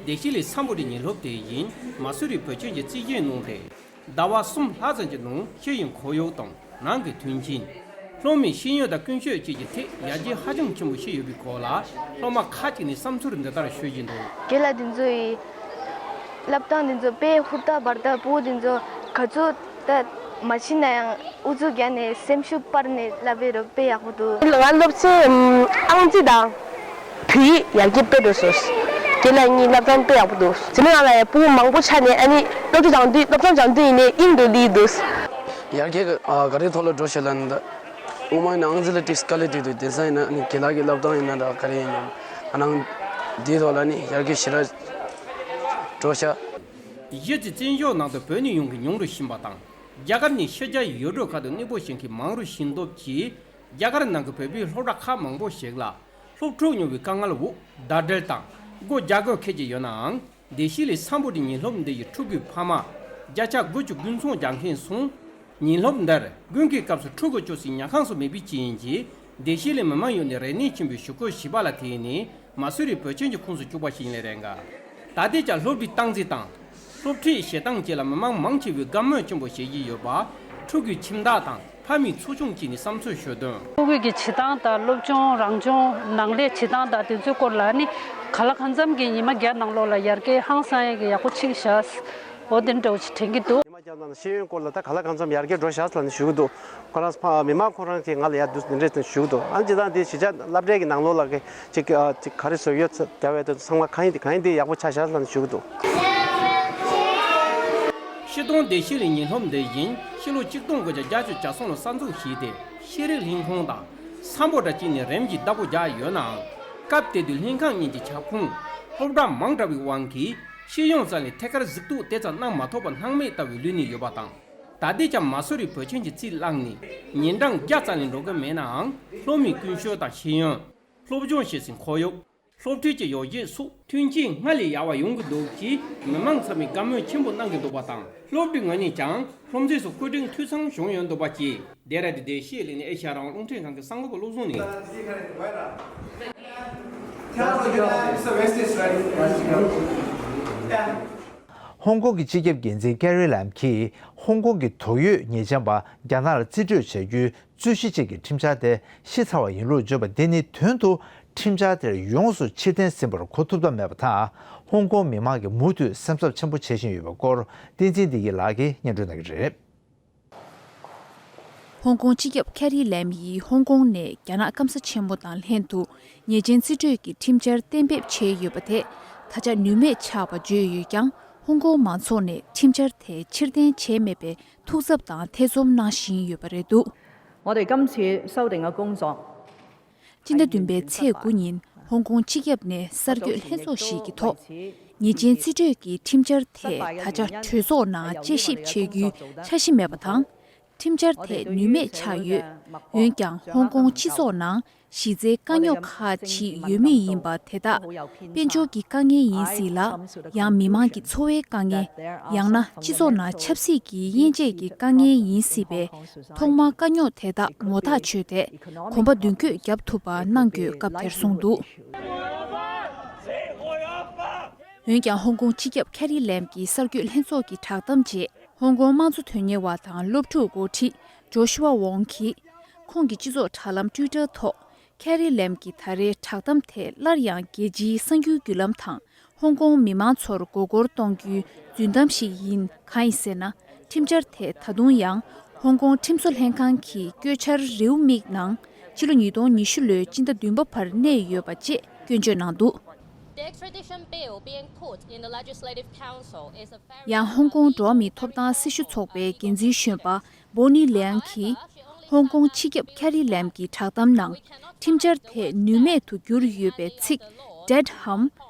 བདེ་སྐྱིད་གླིང་སམ་བྷོ་ཊའི་ཉིན་སློབ་དེ་བཞིན་མ་སུ་རི་བོད་ཁྱིམ་གྱི་རྩིས་བཤེར་གནང་སྟེ། ཟླ་བ་གསུམ་ལྷག་ཙམ་གྱི་ནང་ཕྱི་ཡི་ཁོར་ཡུག་དང་ནང་གི་མཐུན་རྐྱེན། སློབ་མའི་ཤེས་ཡོན་དང་ཀུན་སྤྱོད་བཅས་ཀྱི་ཐད་ཡར་རྒྱས་ཧ་ཅང་ཆེན་པོ་ཕྱིན་ཡོད་པའི་སྐོར་ལ་སློབ་མ་ཁག་ཅིག་ནས་བསམ་ཚུལ་འདི་ལྟར་ཤོད་ཀྱིན་འདུག་རྒན་ལགས་འདི་ཚོ་ཡི་སློབ་སྟངས་འདི་ཚོ་དཔེ་ཧུར་ཐག་འབར་ཐག་ཕྲུ་གུ་འདི་ཚོ་ག་ཚོད་ད་མ་ཤེས་ན་ཡང་ཨུ་ཚུགས་བརྒྱབ་ནས་སེམས་ཤུགས་སྤར་ནས་བསླབ་པའི་རོགས་དཔེ་ཡག་པོ་འདུག་ང་སློབ་ཚན་ཨང་རྩིས་དང་བོད་ཡིག་ཡར་རྒྱས་དཔེ་འགྲོ་སོང་། དེ་ལ་གཉིས་བསླབ་སྟངས་དཔེ་ཡག་པོ་འདུག་རྗེས་མའི་ནང་ལ་ཡང་ཕྲུ་གུ་མང་པོ་ཆགས་ནས་ཨ་ནི་སློབ་གྲྭ་སྦྱང་དུས་སློབ་སྦྱོང་སྦྱང་དུས་ཡིན་ནའི་དབྱིངས་འགྲོ་ལི་འདུག་ཡར་རྒྱས་ཨ་ག་རེ་ཐོག་ལ་འགྲོ་ཤེས་ལ་ནི་ད། དབུ་མ་ཡིན་ན་ཨང་རྩིས་ལ་ཏིག་དཀའ་ལས་འདུག་དེང་སང་ཡིན་ན་ཨ་ནི་རྒན་ལགས་ཀྱི་བསླབ་སྟངས་ཡིན་ན་ད་ག་རེ་ཡིན་ན་ཨ་ནང་དེའི་ཐོག་ལ་ནི་ཡར་རྒྱས་ཞེ་དྲག་འགྲོ་ཤག་གཞི་རྩའི་བཙན་བྱོལ་ནང་དུ་བོད་ནས་ཡོང་མཁན་ཉུང་རུ་ཕྱིན་པ་དང་། རྒྱ་གར་ནས་ཕྱི་རྒྱལ་ཡུལ་གྲུ་ཁག་ཏུ་གནས་སྤོ་བྱེད་མཁན་མང་རུ་ཕྱིན་སྟོབས་ཀྱིས། རྒྱ་གར་ནང་གི་བོད་པའི་སློབ་གྲྭ་ཁག་མང་པོ་ཞིག་ལ་སློབ་ཕྲུག་ཉོ་བའི་དཀའ་ངལ་འོག་ཟླ་སྒྲིལ་དང་སྒོ་རྒྱག་དགོས་འཁེལ་གྱི་ཡོད་ནའང་། བདེ་སྐྱིད་གླིང་སམ་བྷོ་ཊའི་ཉིན་སློབ་འདི་ཡི་ཕྲུ་གུའི་ཕ་མ་བརྒྱ་ཆ་དགུ་བཅུ་དགུ་ཚོང་རྒྱག་མཁན་སོང་། ཉིན་སློབ་འདིར་དགུན་གྱི་སྐབས་སུ་ཕྲུ་གུ་བཅུག་སའི་ཉལ་ཁང་སོགས་མེད་པའི་རྐྱེན་གྱིས། བདེ་སྐྱིད་གླིང་མི་མང་ཡོངས་ནས་རེ་སྣོན་ཆེན་པོས་ཞུ་སྐུལ་བྱས་པ་ལ་བརྟེན་ནས་མ་སུ་རི་བོད་ཁྱིམ་གྱི་ཁོངས་སུ་བཅུག་པ་ཞིག་ཡིན་ལེ་རེད་འགའ། ད་ལྟའི་ཆར་སློབ་གྲྭའི་སྟངས་འཛིན་དང་། སློབ་ཁྲིད་བྱེད་སྟངས་བཅས་ལ་མི་མང་མང་ཆེ་བས་དགའ་མོས་ཆེན་པོ་བྱེད་ཀྱི་ཡོད་པ། ཕྲུ་གུའི་ཁྱིམ་བདག་དང་ ལྷ་མིའི་ཚོགས་ཆུང་བཅས་ནས་བསམ་ཚུལ་ཞུ་དོན། ཕྲུ་གུ་གི་བྱེད་སྟངས་དང་སློབ་སྦྱོང་རང་སྦྱོང་ནང་ལས་བྱེད་སྟངས་དང་དེ་ཚོའི་སྐོར་ལ་ནི་ག་ལ་གང་འཚམ་གྱི་ཉི་མ་བརྒྱ་ནང་ལོགས་ལ་ཡར་རྒྱས་ཧང་སང་ཡས་ཀྱི་ཡག་པོ་ཕྱིན་བཞག་འོ་དེ་འདྲ་བོ་ཅིག་དྲན་གྱི་འདུག་ཉི་མ་བརྒྱ་ནང་ཤེས་ཡོན་སྐོར་ལ་ད་ག་ལ་གང་འཚམ་ཡར་རྒྱས་འགྲོ་བཞག་ལབ་ནས་ཞུ་གི་འདུག་ཁོ་རང་ཕ་མི་མང་ཁོ་རང་གིས་ང་ལ་ཡར་འདུག་འདི་འདྲས་ཞུ་གི་འདུག་ཨ་ནི་ཅི་ད་འདི་གཞིས་ཆགས་སློབ་གྲྭའི་གི་ནང་ལོགས་ལ་གི་ཅིག་ཨ་ཅིག་ག་རེ་བཟོས་ཡོད་ཚ་རྒྱ་བའི་དོན་ཚང་མ་གང་ཡིན་དེ་གང་ཡིན་དེ་ཡག་པོ་ཆགས་བཞག་ལབ་ནས་ཞུ་གི་འདུག་ཤིས་ཏོང་སྡེ་བཞི་ལ་ཉིན་སློབ་འདི་བཞིན་ཕྱི་ལོ་ཆིག་སྟོང་དགུ་བརྒྱ་བརྒྱད་ཅུ་གྱ་གསུམ་ལ་གསར་འཛུགས་བྱས་ཏེ་ཤེས་རིག་ལྷན་ཁང་དང་སམ་བྷོ་ཊ་བཅས་ནས་རིམ་གྱིས་བདག་པོ་རྒྱག་ཡོད་ནའང་སྐབས་དེ་དུས་ལྷན་ཁང་གཉིས་ཀྱི་ཁྱབ་ཁོངས་སློབ་གྲྭ་མང་དྲགས་པའི་དབང་གིས་ཤེས་ཡོན་རྩ་ལས་ཐད་ཀར་གཟིགས་རྟོག་དེ་ཙམ་གནང་མ་ཐུབ་པ་སྣང་མེད་ལྟ་བུའི་ལུས་ནས་ཡོད་པ་དང་། ད་ལྟའི་ཀྱང་མ་སུ་རི་བོད་ཁྱིམ་གྱི་རྩིས་བླངས་ནས་ཉིན་གྲངས་བརྒྱ་རྩ་ལས་འགྲོ་གི་མེད་ནའང་སློབ་མའི་ཀུན་སྤྱོད་དང་ཤེས་ཡོན། སློབ་སྦྱོང་བྱེད་སའི་ཁོར་ཡུག་སློབ་ཁྲིད་ཀྱི་ཡོ་བྱད་སོགས་མཐུན་རྐྱེན་སྔར་ལས་ཡག་པ་ཡོང་གི་འདུག་ཅེས་མི་མང་ཚང་མས་བཀའ་མོལ་ཆེན་པོ་གནང་གི་འདུག་པ་དང་། སློབ་ཕྲུག་ངོས་ནས་ཀྱང་སློབ་འཛིན་སོགས་བཀོད་སྒྲིག་འཐུས་ཚང་བྱུང་ཡོད་འདུག་པ་བཅས། ལྡེ་ར་ལྡུན་ཨེ་ཤེ་ཡ་གླིང་ནས་ཨེ་ཤེ་ཡ་རང་དབང་རླུང་འཕྲིན་ཁང་གི་གསར་འགོད་པ་བློ་བཟང་ནས། ཧོང་ཀོང་གི་སྤྱི་ཁྱབ་འགན་འཛིན་ཀེ་རི་ལམ་གྱིས་ཧོང་ཀོང་གི་དོགས་ཡོད་ཉེས་ཅན་པ་རྒྱ་ནག་ལ་རྩིས་སྤྲོད་བྱ་རྒྱུའི་རྩོད་གཞི་བཅས་ཀྱི་ཁྲིམས་འཆར་དེ་ཤི་ཚར་བ་ཡིན་ལུགས་བརྗོད་པ་འདི་ནི་དོན་དུ་ཁྲིམས་འཆར་དེར་ཡོངས་སུ་ཕྱིར་འཐེན་ཟིན་པར་གོ་ཐུབ་ཐབས་མེད་པ་དང་། ཧོང་ཀོང་མི་མང་གིས་མུ་མཐུད་སེམས་འཚབ་ཆེན་པོ་བྱེད་བཞིན་ཡོད་པའི་སྐོར་བསྟན་འཛིན་བདེ་སྐྱིད་ལགས་ཀྱིས་སྙན་སྒྲོན་གནང་གི་རེད། ཧོང་ཀོང་སྤྱི་ཁྱབ་ཁེ་རི་ལེམ་ཡིས་ཧོང་ཀོང་ནས་རྒྱ་ནག་སྐམ་ས་ཆེན་མོ་དང་ལྷན་དུ་ཉེས་ཅན་རྩིས་སྤྲོད་ཀྱི་ཁྲིམས་འཆར་གཏན་འབེབས་བྱས་ཡོད་པ་དེ་ད་ཆ་ནུས་མེད་ཆགས་པ་བརྗོད་ཡོད་ཀྱང་། ཧོང་ཀོང་མང་ཚོགས་ནས་ཁྲིམས་འཆར་དེ་ཕྱིར་འཐེན་བྱས་མེད་པའི་ཐུགས་འཚབ་དང་ཐེ་ཚོམ་གནང་བཞིན་ཡོད་པ་རེད་འདུག 我哋今次修訂嘅工作 སྤྱི་ཟླ་བདུན་པའི་ཚེས་དགུ་ཉིན་ཧོང་ཀོང་སྤྱི་ཁྱབ་ནས་གསར་འགོད་ལྷན་ཚོགས་ཤིག་གི་ཐོག་ཉེས་ཅན་རྩིས་སྤྲོད་ཀྱི་ཁྲིམས་འཆར་དེ་ད་ཆ་གྲོས་ཚོགས་ནང་དཔྱད་ཞིབ་བྱེད་རྒྱུའི་འཆར་གཞི་མེད་པ་དང་། ཁྲིམས་འཆར་དེ་ནུས་མེད་ཆགས་ཡོད། འོན་ཀྱང་ཧོང་ཀོང་སྤྱི་ཚོགས་ནང་གཞི་རྩའི་དཀའ་རྙོག་ཁག་ཅིག་ཡོད་མུས་ཡིན་པ་དེ་དག་དཔལ་འབྱོར་གྱི་དཀའ་ངལ་ཡིན་སྲིད་ལ། ཡང་མི་མང་གི་འཚོ་བའི་དཀའ་ངལ། ཡང་ན་སྤྱི་ཚོགས་ནང་ཆབ་སྲིད་ཀྱི་དབྱེ་འབྱེད་ཀྱི་དཀའ་ངལ་ཡིན་སྲིད་པས། ཐོག་མར་དཀའ་རྙོག་དེ་དག་ངོ་ཐག་ཆོད་དེ་གོམ་པ་མདུན་སྐྱོད་བརྒྱབ་ཐུབ་པ་གནང་དགོས་སྐབས་དེར་གསུངས་འདུག་འོན་ཀྱང་ཧོང་ཀོང་སྤྱི་ཁྱབ་ཁེ་རི་ལེམ་གྱི་གསར་འགོད་ལྷན་ཚོགས་ཀྱི་བསྒྲགས་གཏམ་རྗེས་ཧོང་ཀོང་དམངས་གཙོ་དོན་གཉེར་བ་དང་སློབ་ཕྲུག་འགོ་ཁྲིད་ཇོ་ཤུ་ཝ་ཝོང་གིས་ཁོང་གི་སྤྱི་ཚོགས་དྲ་ལམ་ཊུའི་ཊར་ཐོག་ཁེ་རི་ལེམ་གྱི་ད་རེས་བསྒྲགས་གཏམ་དེ་སླར་ཡང་རྒྱལ་སྤྱིའི་གསར་འགྱུར་བརྒྱུད་ལམ་དང་། ཧོང་ཀོང་མི་མང་ཚོར་མགོ་སྐོར་གཏོང་རྒྱུའི་རྫུན་གཏམ་ཞིག་ཡིན། གང་ཡིན་ཟེར་ན། ཁྲིམས་འཆར་དེ་ད་དུང་ཡང་ཧོང་ཀོང་ཁྲིམས་བཟོ་ལྷན་ཁང་གི་བཀོད་འཆར་རེའུ་མིག་ནང་ཕྱི་ལོ་ཉིས་སྟོང་ཉི་ཤུ་ལོའི་སྤྱི་ཟླ་བདུན་པ་བར་གནས་ཡོད་པ་བཅས་སྐྱོན་བརྗོད་གནང་འདུག The extradition bill being put in the Legislative Council is a very ཡང་ཧོང་ཀོང་འགྲོ་བ་མིའི་ཐོབ་ཐང་སྲི་ཞུ་ཚོགས་པའི་འགན་འཛིན་གཞོན་པ་Bonnie Leung གིས་ཧོང་ཀོང་སྤྱི་ཁྱབ་ཁེ་རི་ལེམ་གྱི་བསྒྲགས་གཏམ་ནང་ཁྲིམས་འཆར་དེ་ནུས་མེད་དུ་གྱུར་ཡོད་པའི་ཚིག་dead ham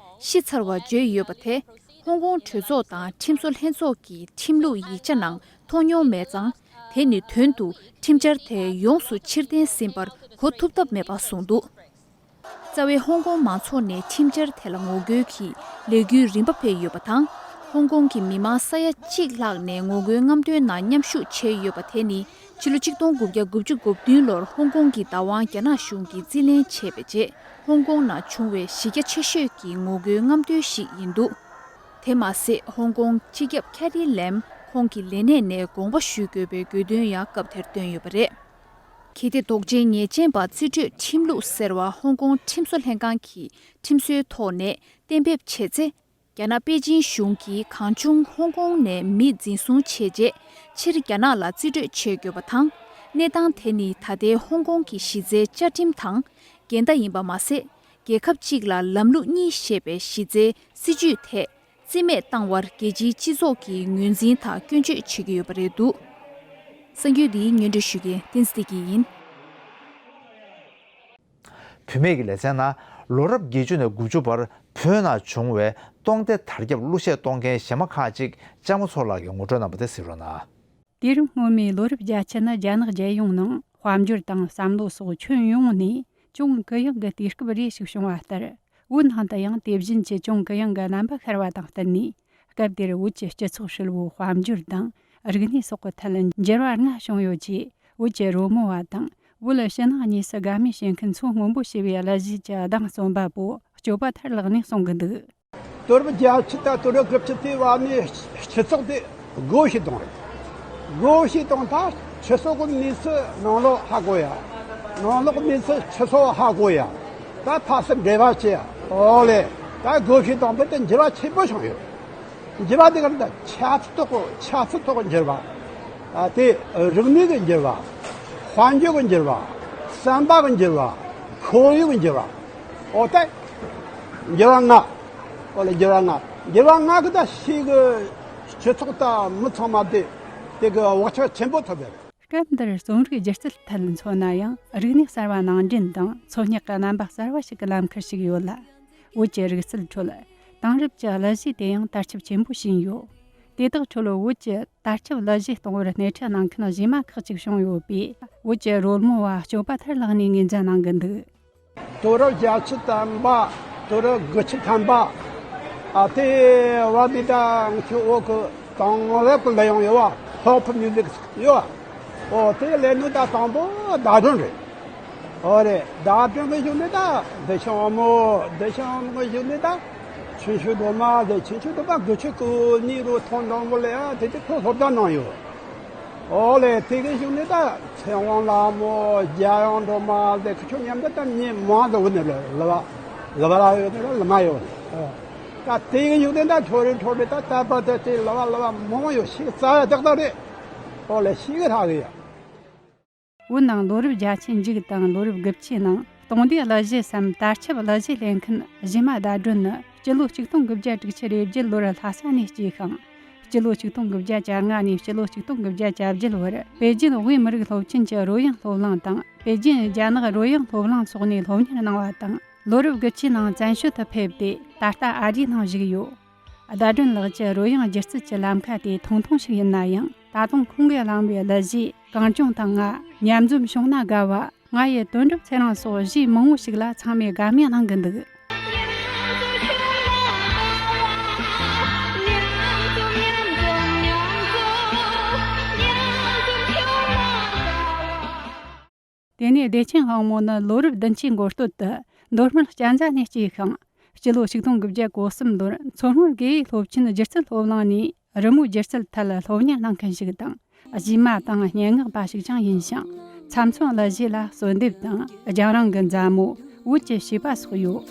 ཤི་ཚར་བ་བརྗོད་ཡོད་པ་དེ་ཧོང་ཀོང་གྲོས་ཚོགས་དང་ཁྲིམས་བཟོ་ལྷན་ཚོགས་ཀྱི་ཁྲིམས་ལུགས་ཡིག་ཆ་ནང་མཐོང་མྱོང་མེད་ཙང་། དེ་ནི་དོན་དུ་ཁྲིམས་འཆར་དེ་ཡོངས་སུ་ཕྱིར་འཐེན་ཟིན་པར་གོ་ཐུབ་ཐབས་མེད་པ་གསུངས་འདུག་རྩ་བའི་ཧོང་ཀོང་མང་ཚོགས་ནས་ཁྲིམས་འཆར་དེ་ལ་ངོ་རྒོལ་གྱི་ལས་འགུལ་རིམ་པ་སྤེལ་ཡོད་པ་དང་། ཧོང་ཀོང་གི་མི་མང་ས་ཡ་གཅིག་ལྷག་ནས་ངོ་རྒོལ་རྔམ་སྟོན་ནང་མཉམ་ཞུགས་བྱས་ཡོད་པ་དེ་ནི་ཕྱི་ལོ་ཆིག་སྟོང་དགུ་བརྒྱ་དགུ་བཅུ་གོ་བདུན་ལོར་ཧོང་ཀོང་གི་བདག་དབང་རྒྱ་ནག་གཞུང་གིས་རྩིས་ལེན་བྱས་པའི་རྗེས་ཧོང་ཀོང་ནང་བྱུང་བའི་གཞི་རྒྱ་ཆེ་ཤོས་ཀྱི་ངོ་རྒོལ་རྔམ་སྟོན་ཞིག་ཡིན་འདུག་དེ་མ་ཟད། ཧོང་ཀོང་སྤྱི་ཁྱབ་ཁེ་རི་ལེམ་ཁོང་གི་ལས་གནས་ནས་དགོངས་པ་ཞུ་དགོས་པའི་དགོས་འདུན་ཡང་སྐབས་དེར་བཏོན་ཡོད་པ་རེད། གལ་ཏེ་དོགས་ཅན་ཉེས་ཅན་པ་རྩིས་སྤྲོད་ཁྲིམས་ལུགས་ཟེར་བ་ཧོང་ཀོང་ཁྲིམས་བཟོ་ལྷན་ཁང་གི་ཁྲིམས་སྲོལ་ཐོག་ནས་གཏན་འབེབས་བྱས་ཚེ། རྒྱ་ནག་པེ་ཅིན་གཞུང་གིས་གང་བྱུང་ཧོང་ཀོང་ནས་མི་འཛིན་བཟུང་བྱས་རྗེས་ཕྱིར་རྒྱ་ནག་ལ་རྩིས་སྤྲོད་བྱེད་དགོས་པ་དང་། གནས་སྟངས་དེ་ནི་ད་ལྟའི་ཧོང་ཀོང་གི་གཞི་རྩའི་བཅའ་ཁྲིམས་དང་འགལ་ཟླ་ཡིན་པ་མ་ཟད། རྒྱལ་ཁབ་གཅིག་ལ་ལམ་ལུགས་གཉིས་ཞེས་པའི་གཞི་རྩའི་སྲིད་ཇུས་ཐད། རྩིས་མེད་བཏང་བར་རྒྱལ་སྤྱིའི་སྤྱི་ཚོགས་ཀྱིས་ངོས་འཛིན་དང་སྐྱོན་བརྗོད་བྱེད་ཀྱི་ཡོད་པ་རེད་འདུག་གསར་འགྱུར་འདིའི་སྙན་སྒྲོན་ཞུ་མཁན་བསྟན་འཛིན་བདེ་སྐྱིད་ཡིན། བུད་མེད་ཀྱི་ལེ་ཚན་ནང་ལོ་རབས་བརྒྱད་ཅུ་ནས་དགུ་བཅུ་བར་བོད་ནང་བྱུང་བའི་སྟོང་སྡེ་དར་ཁྱབ་གླུ་གཞས་གཏོང་མཁན་གཞས་མ་ཁག་ཅིག་ལྕམ་མོ་མཚོ་ལགས་ཀྱིས་ངོ་སྤྲོད་གནང་བ་དེ་གཟིགས་རོགས་གནང་། དུས་རབས་སྔོན་མའི་ལོ་རབས་བརྒྱད་ཅུ་ནི་རྒྱ་ནག་རྒྱལ་ཡོངས་ནང་དཔལ་འབྱོར་དང་བསམ་བློ་སོགས་ཁྱོན་ཡོངས་ནས་ཅུང་གུ་ཡངས་ཀྱི་དུས་སྐབས་རེ་ཞིག་བྱུང་བ་ལྟར། བོད་ནང་དུ་ཡང་དེ་བཞིན་གྱི་ཅུང་གུ་ཡངས་ཀྱི་རྣམ་པ་ཤར་བ་དང་བསྟུན་ནས། སྐབས་དེར་བོད་ཀྱི་སྤྱི་ཚོགས་ཧྲིལ་བོའི་དཔལ་འབྱོར་དང་རིག་གནས་སོགས་ཀྱི་ཐད་འགྱུར་བ་ལྔ་བྱུང་ཡོད་ཅེས། བོད་ཀྱི་རོལ་མོ་བ་དང་བོད་ཕྱི་ནང་གཉིས་སུ་དགའ་མོས་བྱེད་མཁན་མཚོ་སྔོན་པོ་ཞེས་པའི་གླུ་གཞས་ཀྱི་གདངས་རྩོམ་པ་པོ་སྐྱོབ་པ་ཐར་ལགས་ནས་གསུང་གི་འདུག་དུས་རབས་བརྒྱད་ཅུ་དང་དུས་རབས་དགུ་བཅུ་དེའི་བར་ནས་སྤྱི་ཚོགས་དེ་སྒོ་ཕྱེ་བཏང་རེད། སྒོ་ཕྱེ་བཏང་ད་ ཕྱི་སོག་གི་གནས་ཚུལ་ནང་ལོགས་ཧ་གོ་ཡ། ནང་ལོགས་གནས་ཚུལ་ཕྱི་སོག་ཧ་གོ་ཡ། ད་ཕ་སི་འབྲེལ་བ་བྱེད་ཡ། ཨོ་ལེ། ད་སྒོ་ཤེས་དང་པོ་དེ་འགྱུར་བ་ཆེན་པོ་བྱུང་ཡོད། འགྱུར་བ་དེ་ག་རེ་ད་ཆབ་སྲིད་ཐོག་གི་ཆབ་སྲིད་ཐོག་གི་འགྱུར་བ། ཨ་དེ་རིག་གནས་ཀྱི་འགྱུར་བ། དཔལ་འབྱོར་གྱི་འགྱུར་བ། བསམ་པ་གི་འགྱུར་བ། ཁོར་ཡུག་གི་འགྱུར་བ། ཨོ་ད། འགྱུར་བ་ལྔ། ཨོ་ལེ་འགྱུར་བ་ལྔ། འགྱུར་བ་ལྔ་གི་ད་ཤེས་གི་སྤྱི་ཚོགས་དང་མི་ཚང་མ་དེ་དེ་གི་བག་ཆགས་ཆེན་པོ་ཐོབ་ཡོད། སྐབས་འདིར་རྩོམ་རིག་སྒྱུ་རྩལ་ཐད་མཚོན་ན་ཡང་རིག་གནས་གསར་བ་ནང་འདྲེན་དང་ཚོད་སྙེག་གི་རྣམ་པ་གསར་བ་ཞིག་གི་ལམ་ཁར་ཞུགས་ཡོད་ལ། བོད་ཀྱི་རིག་རྩལ་ཁྲོད་དེང་རབས་ཀྱི་གླུ་གཞས་དེ་ཡང་དར་ཁྱབ་ཆེན་པོ་ཕྱིན་ཡོད། དེ་དག་ཁྲོད་བོད་ཀྱི་དར་ཁྱབ་གླུ་གཞས་གཏོང་བར་སྣེ་ཁྲིད་གནང་མཁན་གཞས་མ་ཁག་ཅིག་བྱུང་ཡོད་པས། བོད་ཀྱི་རོལ་མོ་བ་སྐྱོབ་པ་ཐར་ལགས་ནས་ངོས་འཛིན་གནང་གི་འདུག་དུས་རབས་བརྒྱད་ཅུ་ཐམ་པ། དུས་རབས་དགུ་བཅུ་ཐམ་པ། ཨ་དེ་བར་དུ་ད་ང་ཚོའི་བོད་ཀྱི་དེང་རབས་ཀྱི་གླུ་དབྱངས་ཡོད་བ། ཕོབ་མིའུ་ཟིག་ཡོད་བ། ཨོ་དེ་ལས་ནི་ད་དང་པོ་ཟླ་སྒྲོན་རེད། ཨོ་རེད། ཟླ་སྒྲོན་གྱི་གཞུག་ནས་ད་བདེ་ཆེན་དབང་མོ། བདེ་ཆེན་དབང་མོ་གི་གཞུག་ནས་ད་ཆུང་ཆུང་སྒྲོལ་མ་ཟེར། ཆུང་ཆུང་སྒྲོལ་མ་དགུ་བཅུ་གོ་གཉིས་རུ་ཐོན་འདྲ་མོ་ལ་ཡ་དེ་དུས་ཁོ་སློབ་གྲྭ་ནང་ཡོད། ཨོ་ལེ། དེ་གི་གཞུག་ནས་ད་ཚེ་དབང་ལྷ་མོ། རྒྱལ་དབང་སྒྲོལ་མ་ཟེར། ཁོ་ཆོ་མཉམ་དུ་ད་མྱི་མང་དུ་བུད་ནས་ལ་ལ་བ་ལ་བ་ལ་ཡོད་ནས་ལ་མ་ཡོད་ནས། ད་དེ་གི་གཞུག་ནས་ད་འཕྲོ་རེ་འཕྲོ་རེ་ད་ད་བར་དུ་དེ་ལ་བ་ལ་བ་མང་ཡོད། ཤེས་རྩ་བ་ཏག་ཏག་རེད། ཨོ་ལེ། ཤེས་གི་ཧྲ་གི་ཡ། བོད་ནང་ལོ་རབས་བརྒྱད་ཅུའི་མཇུག་དང་ལོ་རབས་དགུ་བཅུའི་ནང་སྟོང་སྡེ་གླུ་གཞས་སམ་དར་ཁྱབ་གླུ་གཞས་ལེན་མཁན་གཞས་མ་ཟླ་སྒྲོན་ནི་སྤྱི་ལོ་ཆིག་སྟོང་དགུ་བརྒྱ་དྲུག་ཅུ་རེ་བརྒྱད་ལོར་ལྷ་ས་ནས་སྐྱེས་ཤིང་། སྤྱི་ལོ་ཆིག་སྟོང་དགུ་བརྒྱ་གྱ་ལྔ་ནས་སྤྱི་ལོ་ཆིག་སྟོང་དགུ་བརྒྱ་གྱ་བརྒྱད་བར་པེ་ཅིན་དབུས་མི་རིགས་སློབ་ཆེན་གྱི་རོལ་དབྱངས་སློབ་གླིང་དང་པེ་ཅིན་རྒྱ་ནག་རོལ་དབྱངས་སློབ་གླིང་སོགས་ནས་སློབ་གཉེར་གནང་བ་དང་། ལོ་རབས་དགུ་བཅུའི་ནང་བཙན་བྱོལ་དུ་ཕེབས་ཏེ་ད་ལྟ་ཨ་རིའི་ནང་བཞུགས་ཡོད། ཟླ་སྒྲོན་ལགས་ཀྱི་རོལ་དབྱངས་སྒྱུ་རྩལ་གྱི་ལམ་ཁ་དེ་ཐུང་ཐུང་ཞིག་ཡིན་ན་ཡང་། ད་དུང་ཁོང་གིས་བླངས་པའི་གླུ་གཞས་གངས་ལྗོངས་དང་ང་། མཉམ་འཛོམས་བྱུང་ན་དགའ་བ། ང་ཡི་དོན་གྲུབ་ཚེ་རིང་སོགས་གཞས་མང་བོ་ཞིག་ལ་ཚང་མས་དགའ་མོས་གནང་གི་འདུག་དེ་ནས་བདེ་ཆེན་དབང་མོ་ནི་ལོ་རབས་བདུན་ཅུའི་འགོ་སྟོད་དུ་མདོ་སྨད་གཅན་ཚ་ནས་སྐྱེས་ཤིང་། སྤྱི་ལོ་ཆིག་སྟོང་དགུ་བརྒྱ་གོ་གསུམ་ལོར་མཚོ་སྔོན་དགེ་འོས་སློབ་ཆེན་སྒྱུ་རྩལ་སློབ་གླིང་ནས་རི་མོའི་སྒྱུ་རྩལ་ཐད་སློབ་གཉེར་གནང་མཁན་ཞིག་དང་། གཞས་མ་དང་སྙན་ངག་པ་ཞིག་ཀྱང་ཡིན་ཞིང་། ཚབ་མཚོན་གླུ་གཞས་ལ་གསོལ་འདེབས་དང་། རྒྱང་རིང་གི་མཛའ་མོ། བོད་ཀྱི་བྱིས་པ་སོགས་ཡོད།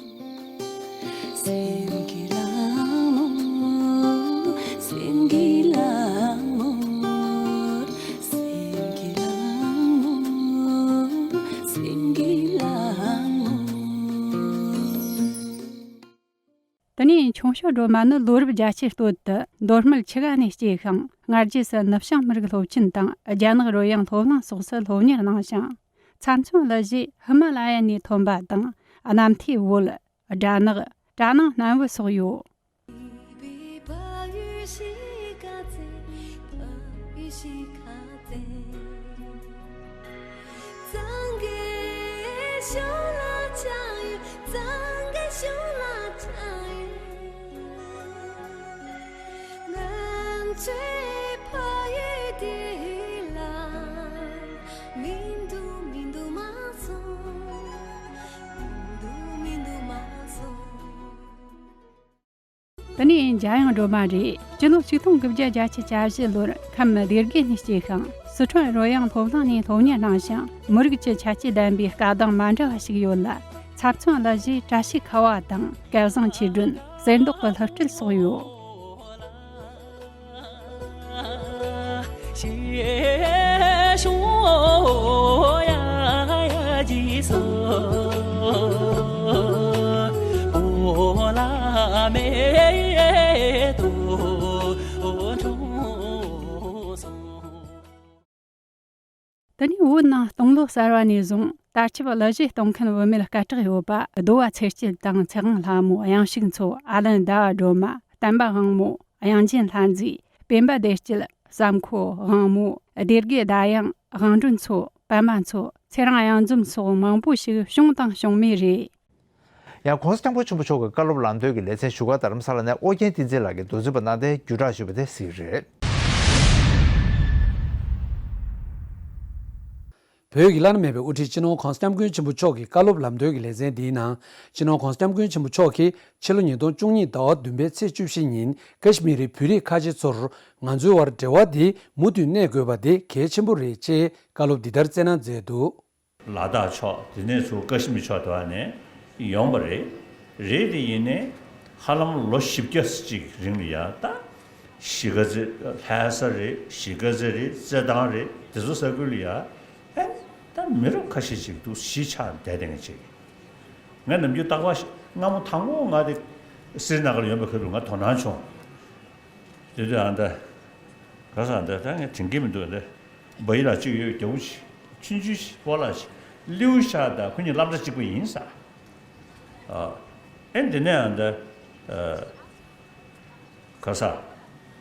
དེ་ནས་ཆུང་ཤོས་སྒྲོལ་མ་ནི་ལོ་རབས་བརྒྱད་ཅུའི་སྟོད་དུ་མདོ་སྨད་ཆུ་སྒང་ནས་སྐྱེས་ཤིང་། སྔ་རྗེས་སུ་ནུབ་བྱང་མི་རིགས་སློབ་ཆེན་དང་རྒྱ་ནག་རོལ་དབྱངས་སློབ་གླིང་སོགས་སུ་སློབ་གཉེར་གནང་ཞིང་། ཚབ་མཚོན་གླུ་གཞས་ཧི་མ་ལ་ཡ་ནས་ཐོན་པ་དང་། གནམ་ཐེའི་བོད། སྦྲ་ནག་སྦྲ་ནང་སྣམ་བུ་སོགས་ཡོད། དེ་ནས་འཇམ་དབྱངས་སྒྲོལ་མ་རེད། སྤྱི་ལོ་ཆིག་སྟོང་དགུ་བརྒྱ་གྱ་བཞི་ལོར་ཁམས་སྡེ་དགེ་ནས་སྐྱེས་ཤིང་། སི་ཁྲོན་རོལ་དབྱངས་སློབ་གླིང་ནས་སློབ་གཉེར་གནང་ཞིང་། མི་རིགས་ཀྱི་ཁྱད་ཆོས་ལྡན་པའི་སྐད་གདངས་མ་འདྲ་བ་ཞིག་ཡོད་ལ། ཚབ་མཚོན་གླུ་གཞས་བཀྲ་ཤིས་ཁ་བ་དང་། སྐལ་བཟང་ཆོས་སྒྲོན། གསེར་མདོག་གི་ལྷུ་སྤྲུལ་སོགས་ཡོད། དེ་ནས་བོད་ནང་སྟོང་ལོ་གསར་བ་ནས་བཟུང་དར་ཁྱབ་གླུ་གཞས་གཏོང་མཁན་བུད་མེད་སྐད་གྲགས་ཡོད་པ། རྡོ་བ་ཚེ་སྐྱིད་དང་ཚེ་དབང་ལྷ་མོ། གཡང་ཤུག་མཚོ། ཨ་ལན་ཟླ་བ་སྒྲོལ་མ། བསྟན་པ་དབང་མོ། གཡང་ཆེན་ལྷ་མཛེས། སྤེན་པ་བདེ་སྐྱིད། བསམ་ཁོ། དབང་མོ། སྡེ་དགེ་ཟླ་དབྱངས། དབང་སྒྲོན་མཚོ། པདྨ་མཚོ། ཚེ་རིང་གཡང་འཛོམས་སོགས་མང་པོ་ཞིག་བྱུང་དང་འབྱུང་མུས་རེད། ཡང་༸གོང་ས་༸སྐྱབས་མགོན་ཆེན་པོ་མཆོག་གི་བཀའ་སློབ་ལམ་སྟོན་གྱི་ལེ་ཚན་བཞུགས་སྒར་རྡ་རམ་ས་ལ་ནས་ཨོ་རྒྱན་བསྟན་འཛིན་ལགས་ཀྱིས་མདོ་རྩིས་པ་གནང་སྟེ་བརྒྱུད་བསྒྲགས་ཞུས་པ་དེ་གཟིགས་རེད། བོད་ཀྱི་བླ་ན་མེད་པའི་དབུ་ཁྲིད་སྤྱི་ནོར་༧གོང་ས་༧སྐྱབས་མགོན་ཆེན་པོ་མཆོག་གི་བཀའ་སློབ་ལམ་སྟོན་གྱི་ལེ་ཚན་འདིའི་ནང་། སྤྱི་ནོར་༧གོང་ས་༧སྐྱབས་མགོན་ཆེན་པོ་མཆོག་གིས་ཕྱི་ལོ་ཉིས་སྟོང་བཅུ་གཉིས་ཟླ་བ་བདུན་པའི་ཚེས་བཅུ་བཞི་ཉིན་ཀ་ཤི་མིར་བོད་རིགས་ཁ་ཆེ་ཚོར་ང་ཚོའི་བར་འབྲེལ་བ་འདི་མུ་མཐུད་གནས་དགོས་པ་འདི་གལ་ཆེན་པོ་རེད་ཅེས་བཀའ་སློབ་འདི་ལྟར་སྩལ་གནང་མཛད་འདུག། ལ་དྭགས་ཕྱོགས་དེ་ནས་ཚུར་ཀ་ཤི་མིར་ཕྱོགས་དེ་བ་ནས་ཡོང་བ་རེད། རེད་དེ་ཡིན་ནའི་ཧ་ལམ་ལོ་བཞི་བརྒྱ་ཅིག་རིང་ལ་ཡ་ད་གཞིས་ཀ་རྩེ་ལྷ་ས་རེད། གཞིས་ཀ་རྩེ་རེད། རྩེད་ཐང་རེད། དེ་ཚོ་ས་ཁུལ་ལ་ཡ་ཨེ་ད་མི་རབས་ཁ་ཤས་ཅིག་འདུག་གཞིས་ཆགས་བསྡད་བསྡད་མཁན་ཅིག། ང་ནམ་རྒྱུན་རྟག་པར་སྔ་མོ་དང་པོ་ང་དེ་སི་རི་ན་གར་ཡོང་བའི་ཁ་ཐུག་ང་དོ་སྣང་བྱུང་། དེ་དུས་ཨ་ད་ག་ས་ད་ད་ངས་དྲན་གྱི་མི་འདུག་ད་བ་ཡི་ལ་གཅིག་ཡོད། རྒྱ་བོ་ཆུང་ཆུང་ཞིག་སྤོ་ལགས་ཤིག་ལིའུ་ཤ་ད་ཁོ་གཉིས་སློབ་གྲྭ་གཅིག་པ་ཡིན་ས། ཨ་ཨེ་འདི་ནས་ཨ་ད་ཨ་ག་ས་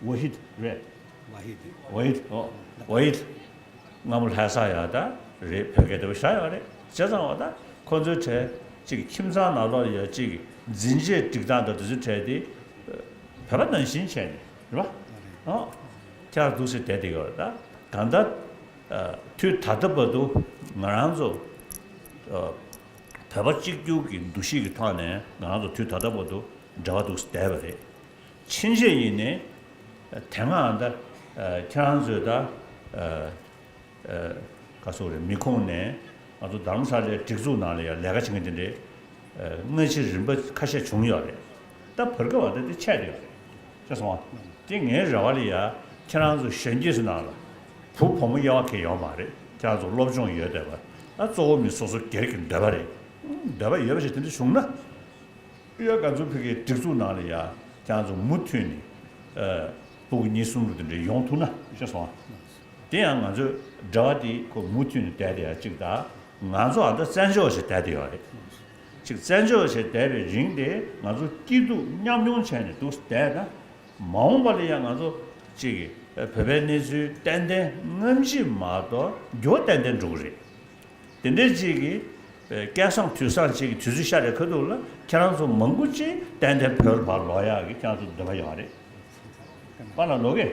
ཝ་ཧིད་རེད། ཝ་ཧིད། ཝ་ཧིད། ཨོ་ཝ་ཧིད། སྔ་མོ་ལྷ་ས་ཡ་ད་རེད། བོད་སྐད་དེ་བ་ཤ་ཡོད་རེད། བྱས་ཙང་བ་ད་ཁོ་ཚོའི་གྲས་གཅིག་ཁྱིམ་ཚང་ནང་ལོགས་ཡ་གཅིག་འཛིན་ཆས་སྒྲིག་སྟངས་དང་དེ་ཚོའི་གྲས་དེ་བོད་པ་ནང་བཞིན་བྱས་ནས་རེད་པ། ཨོ་ཁྱེད་རང་འདུག་སེ་བསྡད་དེ་ཡོད་རེད། ད་གང་ལྟར་དུས་ད་ལྟ་བར་དུ་ང་རང་ཚོ་བོད་པ་གཅིག་གྱུར་གྱི་འདུ་ཤེས་ཀྱི་ཐོག་ནས་ང་རང་ཚོ་དུས་ད་ལྟ་བར་དུ་འབྲེལ་བ་འདུག་སེ་བསྡད་པ་རེད། ཕྱིན་ཆད་ཡིན་ནའི་དེ་སྔ་ད་ཁྱེད་རང་ཚོས་ད་ག་སོག་རེད། མི་ཁུངས་ནས་ང་ཚོ་དྷ་རམ་ས་ལའི་སྒྲིག་འཛུགས་ནང་ལ་ཡང་ལས་ཀ་བྱེད་མཁན་དེ་འདྲའི་སྔ་ཕྱི་རིམ་པ་ཁ་ཤས་བྱུང་ཡོད་རེད། ད་བར་སྐབས་བ་ད་དེ་ཆད་ཡོད་རེད། ཤེས་སོང་ང་། དེ་ངའི་རེ་བ་ལ་ཡ་ཁྱེད་རང་ཚོ་གཞོན་སྐྱེས་ཚོ་ནང་ལ་བུ་བུ་མོ་དབྱེ་བ་གང་ཡང་ཡོད་མ་རེད། ཁྱེད་རང་ཚོ་སློབ་སྦྱོང་ཡོད་བསྡད་པ། ད་གཙོ་བོ་མི་སོ་སོ་སྒེར་གྱི་འདོད་པ་རེད། འདོད་པ་ཡོད་པ་ཞིག་དེ་འདྲ་བྱུང་ན། ཡ་ག་ཚོད་ཕ་གིའི་སྒྲིག་འཛུགས་ནང་ལ་ཡ་ཁྱེད་རང་ཚོ་མུ་མཐུད་ནས་ཨ་ཕྲུ་གུ་གཉིས་གསུམ་རུ་དེ་འདྲ་ཡོང་ཐུབ་ན་ཤེས་སོང་ང་། དེ་ཡང་ང་ཚོའི་འབྲེལ་བ་དེ་ཁོ་མུ་མཐུད་ནས་བསྡད་དེ་ཡ་གཅིག་དང་། ང་ཚོ་ཨ་ད་བཙན་བྱོལ་བ་ཞིག་བསྡད་དེ་ཡོད་རེད། གཅིག་བཙན་བྱོལ་བ་ཞིག་བསྡད་པའི་རིང་དེ་ང་ཚོ་སྐྱིད་སྡུག་མཉམ་མྱོང་བྱས་ནས་འདུག་བསྡད་ན། མ་འོངས་པ་ལ་ཡང་ང་ཚོ་གཅིག་གི་བོད་པའི་གནས་ཚུལ་ཏན་ཏན་སྔ་ཕྱི་མ་གཏོགས་འགྱུར་བ་ཏན་ཏན་འགྲོ་གི་རེད། དེ་འདྲའི་གཅིག་གི་སྐལ་བཟང་དུས་བཟང་གཅིག་གི་དུས་ཚོད་ཤར་བའི་ཁ་ཐུག་ལ་ཁྱེད་རང་ཚོ་མང་པོ་ཅིག་ཏན་ཏན་བོད་ལ་ཕར་ལོག་ཡག་གི་ཁྱེད་རང་ཚོ་འདོད་པ་ཡོད་རེད། པཱ་ལགས་ལོག་གི།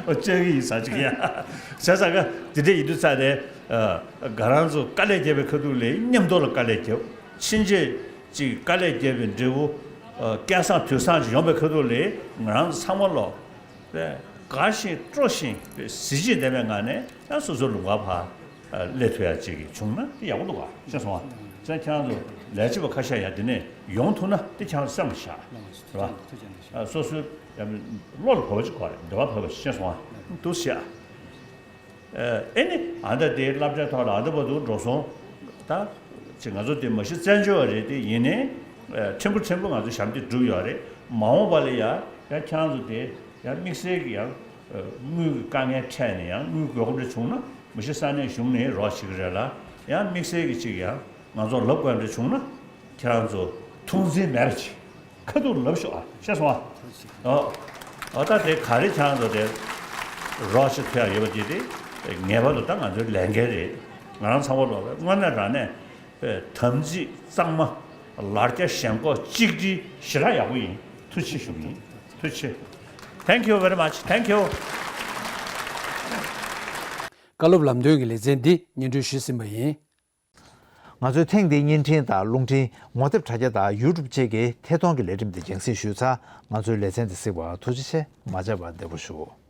ཨོ་བཅར་གི་ཡིན་ཟེར་གྱི་ཡ། བྱས་ཙང་ག་དེ་འདྲ་ཡིན་དུས་ཙང་ནས་ང་རང་ཚོ་དཀའ་ལས་བརྒྱབ་པའི་ཁ་ཐུག་ལ་མཉམ་དུ་ལ་དཀའ་ལས་བརྒྱབ། ཕྱིན་ཆད་ཅིག་དཀའ་ལས་བརྒྱབ་པའི་འབྲས་བུ་སྐལ་བཟང་དུས་བཟང་ཅིག་ཡོང་པའི་ཁ་ཐུག་ལ་ང་རང་ཚོ་ཚང་མ་ལོ་དགའ་ཞིང་སྤྲོ་ཞིང་གཟི་བརྗིད་ལྡན་པའི་ངང་ནས་ཡང་སོ་སོའི་ལུང་པར་ཕར་སླེབས་ཐུབ་ཡ་ཅིག་བྱུང་ན་དེ་ཡག་པོ་འདུག་ག་ཤེས་སོང་ང་། བྱས་ཙང་ཁྱེད་རང་ཚོ་ལས་བྱེད་པ་ཁ་ཤས་ཡང་དེ་ནས་ཡོང་ཐུབ་ན་དེ་ཁྱེད་རང་ཚོ་སེམས་ལ་བཞག་རེད་བ། སོ་སོའི་ཡང་བློ་ལ་བབས་པ་ཅིག་དགོས་རེད། འདོད་པ་བབས་པ་ཤེས་སོང་ང་། འདུག་ཤག་ཨེ་ནི་ཨ་ད་དེ་སློབ་གྲྭའི་ཐོག་ལ་ཨ་ད་བར་དུ་འགྲོ་སོང་ད་ཅིག་ང་ཚོ་དེ་མ་གཞི་བཙན་བྱོལ་བ་རེད། དེ་ཡིན་ནའི་ཕྲན་བུ་ཕྲན་བུ་ང་ཚོ་ཞབས་འདེགས་བསྒྲུབས་ཡོད་རེད། མ་འོངས་པ་ལ་ཡ་ཡང་ཁྱེད་རང་ཚོ་དེ་ཡང་དམིགས་བསལ་གྱི་ཡང་དངུལ་གྱི་དཀའ་ངལ་འཕྲད་ནས་ཡང་དངུལ་དགོས་མཁོ་འདྲ་བྱུང་ན་མ་གཞི་ས་གནས་གཞུང་ནས་རོགས་བྱེད་ཀྱི་རེད་ལ། ཡང་དམིགས་བསལ་གྱི་ཅིག་ཡང་ང་ཚོར་ལབ་དགོས་འདྲ་བྱུང་ན་ཁྱེད་རང་ཚོ་ཐུགས་འཛེམ་མེད་པ་ཅིག་ཁ་ཐུག་ལབ་ཤོག་ཨ། ཤེས་སོང་ཨ། ཨོ། ཨོ་ད་དེ་ག་རེ་ཁྱེད་རང་ཚོ་དེ་རོགས་བྱེད་ཐུབ་ཡ་ཡོད་པ་དེ་དེ་ངེས་པར་དུ་ད་ང་ཚོའི་ལས་འགན་རེད། ང་རང་ཚང་མ་ལོག་པའི་དངོས་གནས་དྲང་གནས་དམ་ཚིག་གཙང་མ། ལར་རྒྱ་ཞེན་ཁོག་གཅིག་སྒྲིལ་ཞེ་དྲག་ཡག་པོ་ཡིན། ཐུགས་རྗེ་ཆེ་ཞུ་གི་ཡིན། ཐུགས་རྗེ་ཆེ། Thank you very much. Thank you. བཀའ་སློབ་ལམ་སྟོན་གྱི་ལེ་ཚན་འདི་སྙན་སྒྲོན་ཞུས་ཟིན་པ་ཡིན། ང་ཚོའི་ཐེངས་འདིའི་བརྙན་འཕྲིན་དང་རླུང་འཕྲིན། ངོ་དེབ་དྲ་རྒྱ་དང་ཡུ་ཊུབ་བཅས་ཀྱི་ཐད་གཏོང་གི་ལས་རིམ་འདི་རྒྱང་སྲིང་ཞུས་ཚར། ང་ཚོའི་ལེ་ཚན་འདི་གཟིགས་པར་ཐུགས་རྗེ་ཆེ། མ་བརྗེད་པར་བདེ་པོ་བཞུགས།